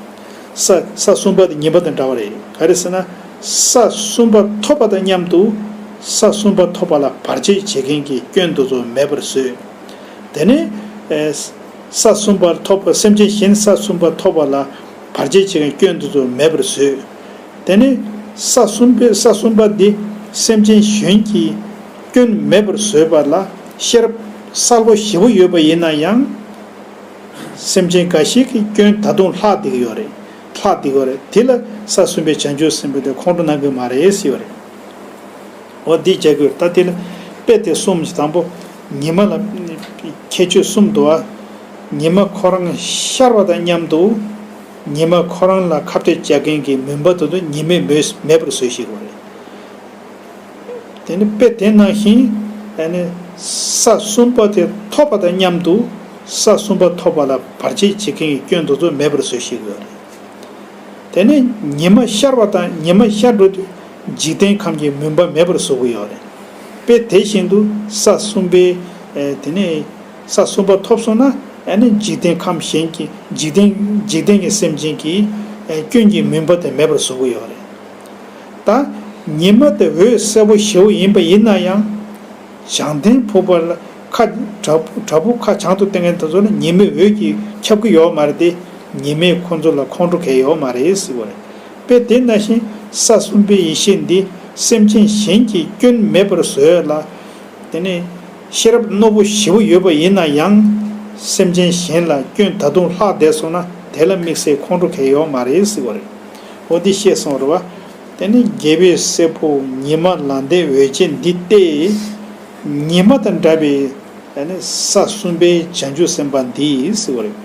ས་ས་གསུམ་པ་དེ་ཉི་མ་དང་འདྲ་བ་རེད། ག་རེ་ཟེར་ན། ས་གསུམ་པ་ཐོབ་པ་དང་མཉམ་དུ་ས་གསུམ་པ་ཐོབ་པ་ལ་བར་ཆད་བྱེད་མཁན་གྱི་སྐྱོན་དེ་ཚོ་མེད་པར་བཟོས། དེ་ནས་ས་གསུམ་པ་ཐོབ་པ། སེམས་ཅན་གཞན་ས་གསུམ་པ་ཐོབ་པ་ལ་བར་ཆད་བྱེད་མཁན་སྐྱོན་དེ་ཚོ་མེད་པར་བཟོས། དེ་ནས་ས་གསུམ་པའི་ས་གསུམ་པ་འདི་སེམས་ཅན་གཞན་གྱི་སྐྱོན་མེད་པར་བཟོས་པ་ལ་ཤེས་རབ་གསལ་པོ་ཞེ་པོ་ཡོད་པ་ཡིན་ན་ཡང་། སེམས་ཅན་འགའ་ཞིག་གི་སྐྱོན་ད་དུང་ལྷག་བསྡད་ཀྱི་ཡོད་རེད། ལྷག་བསྡད་ཀྱི་ཡོད་རེད། དེ་ལ་ས་གསུམ་པའི་བྱང་ཆུབ་སེམས་དཔའ་དེ་ཁོང་ཁྲོ་གནང་གི་མ་རེད་ཟེར་བ་རེད། འོ་འདི་བྱ་དགོས། ད་དེ་ལ་དཔེ་དེ་གསུམ་གྱི་དང་པོ། ཉི་མ་ལ་ཁྱད་ཆོས་གསུམ་འདུག་ཨ། ཉི་མ་ཁོ་རང་ཤར་བ་དང་མཉམ་དུ། ཉི་མ་ཁོ་རང་ལ་ཁ་གཏད་བཅག་མཁན་གྱི་མུན་པ་དེ་ཚོ་ཉི་མས་མེད་མེད་པར་བཟོས་ཤིག་དགོས་རེད། དེ་ནི་དཔེ་དེ་ནང་བཞིན། ཨ་ནི་ས་གསུམ་པ་དེ་ཐོབ་པ་དང་མཉམ་དུ་ས་གསུམ་པ་ཐོབ་པ་ལ་བར་ཆད་བྱེད་མཁན་གྱི་སྐྱོན་དེ་ཚོ་མེད་པར་བཟོས་ཤིག་དགོས་རེད། དེ་ནས་ཉི་མ་ཤར་བ་དང་ཉི་མ་ཤར་འགྲོ་དུས་འཇིག་རྟེན་ཁམས་ཀྱི་མུན་པ་མེད་པར་བཟོ་གི་ཡོད་རེད། དཔེ་དེ་བཞིན་དུ་ས་གསུམ་པའི་ཨེ་དེ་ནས་ས་གསུམ་པ་ཐོབ་སོང་ན། ཨ་ནི་འཇིག་རྟེན་ཁམས་གཞན་གྱི་འཇིག་རྟེན་འཇིག་རྟེན་གྱི་སེམས་ཅན་གྱི་ཨེ་སྐྱོན་གྱི་མུན་པ་དེ་མེད་པར་བཟོ་གི་ཡོད་རེད། ད་ཉི་མ་དེ་འོད་གསལ་པོ་ཞེ་པོ་ཡིན་པ་ཡིན་ན་ཡང་། བྱང་ཐེངས་ཕུག་པ་ལ་ཁ་བྲག་བྲག་ཕུག་ཁ་བྱང་དུ་བསྟན་མཁན་དེ་ཚོ་ལ་ཉི་མའི་འོད་ཀྱིས་ཁྱབ་ཀྱི་ཡོད་མ་རེད་དེ། ཉི་མས་ཁོ་ཚོ་ལ་ཁོང་ཁྲོ་གང་ཡོད་མ་རེད་ཟེར་བ་རེད། དཔེ་དེ་ནང་བཞིན་ས་གསུམ་པའི་ཡེ་ཤེས་འདི་སེམས་ཅན་གཞན་གྱི་སྐྱོན་མེད་པར་བཟོས་ལ། དེ་ནས་ཤེས་རབ་རྣོ་པོ་ཞེ་པོ་ཡོད་པ་ཡིན་ན་ཡང་། སེམས་ཅན་གཞན་ལ་སྐྱོན་ད་དུང་ལྷག་བསྡད་སོང་ན་དེ་ལ་དམིགས་བསལ་ཁོང་ཁྲོ་གང་ཡོད་མ་རེད་ཟེར་བ་རེད། འོ་འདི་ཤེས་སོང་རེད་བ། དེ་ནི་རྒྱལ་པོའི་སྲས་པོ་ཉི་མ་ལ་འདས་འོད་ཅན་འདི་སྟེ། ཉི་མ་དང་འདྲ་བའི་ཨ་ནི་ས་གསུམ་པའི་བྱང་ཆུབ་སེམས་དཔའ་འདི་ཟེར་བ་རེད།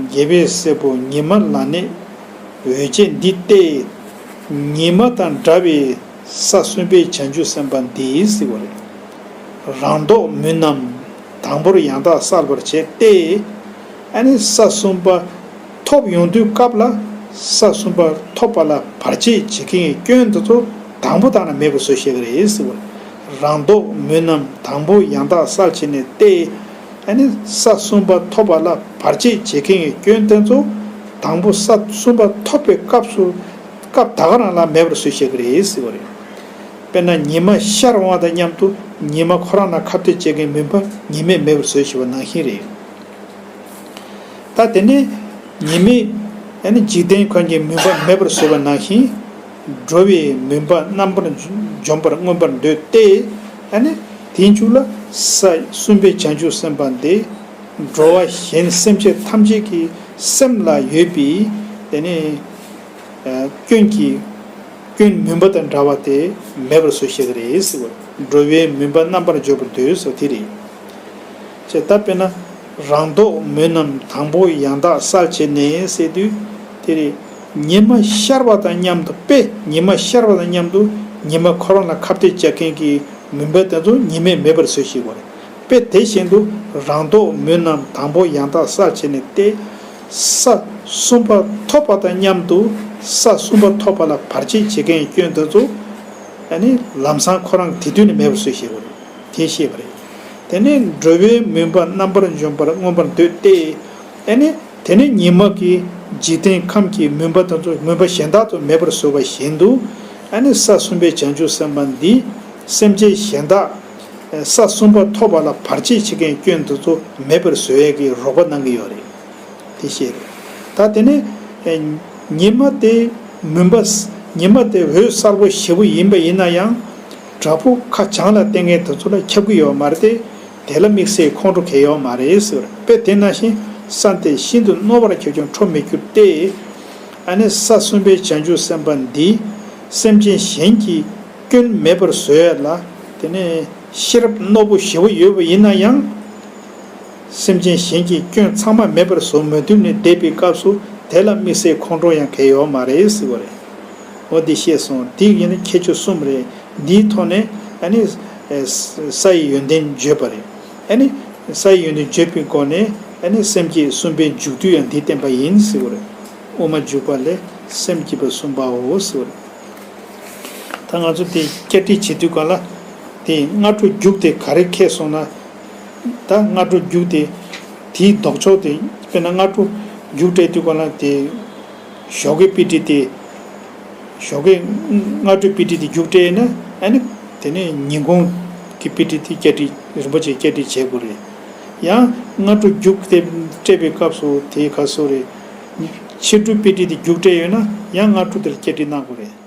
རྒྱལ་པོའི་སྲས་པོ་ཉི་མ་ལ་འདས་འོད་ཅན་འདི་སྟེ། ཉི་མ་དང་འདྲ་བའི་ས་གསུམ་པའི་བྱང་ཆུབ་སེམས་དཔའ་འདི་ཟེར་བ་རེད། རང་ལྡོག་མུན་རྣམས་དང་པོར་ཡང་དག་བསལ་བར་བྱེད་དེ། ཨ་ནི་ས་གསུམ་པ་ཐོབ་ཡོང་དུས་སྐབས་ལ་ས་གསུམ་པ་ཐོབ་པ་ལ་བར་ཆད་བྱེད་མཁན་གྱི་སྐྱོན་དེ་ཚོ་དང་པོ་དང་ན་མེད་པར་བཟོས་ཤེས་ཀྱི་རེད་ཟེར་བ། རང་ལྡོག་མུན་རྣམས་དང་པོ་ཡང་དག་བསལ་བྱས་ནས་ཏེ། ཨ་ནི་ས་གསུམ་པ་ཐོབ་པ་ལ་བར་ཆད་བྱེད་མཁན་གྱི་སྐྱོན་དེ་ཚོ་དང་པོ་ས་གསུམ་པ་ཐོབ་པའི་སྐབས་སུ་སྐབས་ད་ག་རང་ལ་མེད་པར་བཟོས་ཤེས་ཀྱི་རེད་ཟེར་བ་རེད། དཔེར་ན་ཉི་མ་ཤར་འོང་བ་དང་མཉམ་དུ་ཉི་མ་ཁོ་རང་ལ་ཁ་གཏད་བཅག་མཁན་མུན་པ་ཉི་མས་མེད་པར་བཟོས་ཤེས་པ་ནང་བཞིན་རེད། ད་དེ་ནས་ཉི་མས་ཨ་ནི་འཇིག་རྟེན་ཁམས་ཀྱི་མུན་པ་མེད་པར་བཟོས་པ་ནང་བཞིན། འགྲོ་བའི་མུན་པ་རྣམ་པར་འཇོམས་པར་མངོན་པར་འདོད་དེ། ཨ་ནི་དེའི་མཇུག་ལ་ས་གསུམ་པའི་བྱང་ཆུབ་སེམས་དཔའ་འདི་འགྲོ་བ་གཞན་སེམས་ཅན་ཐམས་ཅད་ཀྱི་སེམས་ལ་ཡོད་པའི་དེ་ནས་སྐྱོན་གྱི་སྐྱོན་མུན་པ་དང་འདྲ་བ་དེ་མེད་པར་བཟོས་ཤེས་ཀྱི་རེད་ཟེར་བ། འགྲོ་བའི་མུན་པ་རྣམ་པར་འཇོམས་པར་འདོད་ཟེར་བ་དེ་རེད། ཅེས་ད་དཔེར་ན། རང་ལྡོག་མུན་རྣམས་དང་པོ་ཡང་དག་བསལ་བྱས་ནས་ཟེར་དུས། དེ་རེད། ཉི་མ་ཤར་བ་དང་མཉམ་དུ་དཔེ་ཉི་མ་ཤར་བ་དང་མཉམ་དུ་ཉི་མ་ཁོ་རང་ལ་ཁ་གཏད་བཅག་མཁན་གྱི་མུན་པ་དེ་ཚོ་ཉི་མས་མེད་པར་བཟོས་ཤེས་པ་རེད། དཔེ་དེ་བཞིན་དུ་རང་ལྡོག་མུན་རྣམས་དང་པོ་ཡང་དག་བསལ་བྱས་ནས་ཏེ། ས་གསུམ་པ་ཐོབ་པ་དང་མཉམ་དུ་ས་གསུམ་པ་ཐོབ་པ་ལ་བར་ཆད་བྱེད་མཁན་གྱི་སྐྱོན་དེ་ཚོ་ཨ་ནི་ལམ་སང་ཁོ་རང་དེ་དུས་ནས་མེད་པར་བཟོས་ཤེས་པ་རེད། དེ་ཤེས་པ་རེད། དེ་ནས་འགྲོ་བའི་མུན་པ་རྣམ་པར་འཇོམས་པར་མངོན་པར་འདོད་དེ། ཨ་ནི་དེ་ནས་ཉི་མ་གིས་འཇིག་རྟེན་ཁམས་ཀྱི་མུན་པ་དེ་ཚོ་མུན་པ་གཞན་དག་ཏུ་མེད་པར་བཟོས་པ་བཞིན་དུ། ཨ་ནི་ས་གསུམ་པའི་བྱང་ཆུབ་སེམས་དཔའ་འདིས་སེམས་ཅན་གཞན་དག་ས་གསུམ་པ་ཐོབ་པ་ལ་བར་ཆད་བྱེད་མཁན་སྐྱོན་དེ་ཚོ་མེད་པར་བཟོ་ཡས་ཀྱི་རོགས་པ་གནང་གི་ཡོད་རེད། དེ་ཤེས་རེད། ད་དེ་ནས་ཉི་མ་དེ་མུན་པ། ཉི་མ་དེ་འོད་གསལ་པོ་ཞེ་པོ་ཡིན་པ་ཡིན་ན་ཡང་། བྲག་ཕུག་ཁ་བྱང་ལ་བསྟན་མཁན་དེ་ཚོ་ལ་ཁྱབ་ཀྱི་ཡོད་མ་རེད་དེ། དེ་ལ་དམིགས་བསལ་ཁོང་ཁྲོ་གང་ཡོད་མ་རེད་ཟེར་བ་རེད། དཔེ་དེ་ནང་བཞིན་ས་དེ་ཤིན་ཏུ་རྣོ་བར་གྱུར་ཀྱང་ཁྲོ་མི་འགྱུར་ཏེ། ཨ་ནི་ས་གསུམ་པའི་བྱང་ཆུབ་སེམས་དཔའ་འདིས་སེམས་ཅན་གཞན་གྱི་སྐྱོན་མེད་པར་བཟོ་ཡས་ལ། དེ་ནས་ཤེས་རབ་རྣོ་པོ་ཞེ་པོ་ཡོད་པ་ཡིན་ན་ཡང་། སེམས་ཅན་གཞན་གྱི་སྐྱོན་ཚང་མ་མེད་པར་བཟོ་མ་ཐུབ་ནས་བསྡད་པའི་སྐབས་སུ་དེ་ལ་དམིགས་བསལ་ཁོང་ཁྲོ་ཡང་གང་ཡོད་མ་རེད་ཟེར་བ་རེད། འོ་འདི་བཤད་སོང་། འདི་ཡིན་ན་ཁྱད་ཆོས་གསུམ་རེད། འདིའི་ཐོག་ནས་ཨ་ནི་ས་ཡི་ཡོན་ཏན་བརྗོད་པ་རེད། ཨ་ནི་ས་ཡི་ཡོན་ཏན་བརྗོད་པའི་སྒོ་ནས་ཨ་ནི་སེམས་བསྐྱེད་གསུམ་པའི་མཇུག་བསྡུ་ཡང་འདིས་བསྟན་པ་ཡིན་ཟེར་བ་རེད། དབུ་མ་འཇུག་པ་ལས་སེམས་བསྐྱེད་པ་གསུམ་པའོ་ཟེར་བ་རེད། ད་ང་ཚོ་དེ་བསྐྱར་སྒྲིག་བྱེད་དུས་ག་ལ་དེ་སྔ་དྲོ་རྒྱུགས་དེ་ག་རེ་ཁེལ་སོང་ན། ད་སྔ་དྲོ་རྒྱུགས་དེ་དེའི་ལྡོག་ཕྱོགས་དེ་དཔེར་ན་སྔ་དྲོ་རྒྱུགས་སྤྲད་དུས་ག་ལ་དེ་ཞོགས་ཀའི་དཔེ་ཁྲིད་དེ། ཞོགས་ཀའི་སྔ་དྲོའི་དཔེ་ཁྲིད་དེ་རྒྱུགས་སྤྲད་ཡོད་ན་ཨ་ནི་དེ་ནས་ཉིན་གུང་གི་དཔེ་ཁྲིད་དེ་བསྐྱར་སྒྲིག་རིན་པོ་ཆེ་བསྐྱར་སྒྲིག་བྱེད་དགོས་རེད། ཡང་སྔ་དྲོ་རྒྱུགས་དེ་སྤྲད་པའི་སྐབས་སུ་དེ་ག་སོ་རེད། ཕྱི་དྲོའི་དཔེ་ཁྲིད་དེ་རྒྱུགས་སྤྲད་ཡོད་ན་ཡང་སྔ་དྲོ་དེར་བསྐྱར་སྒྲིག་གནང་དགོས་རེད།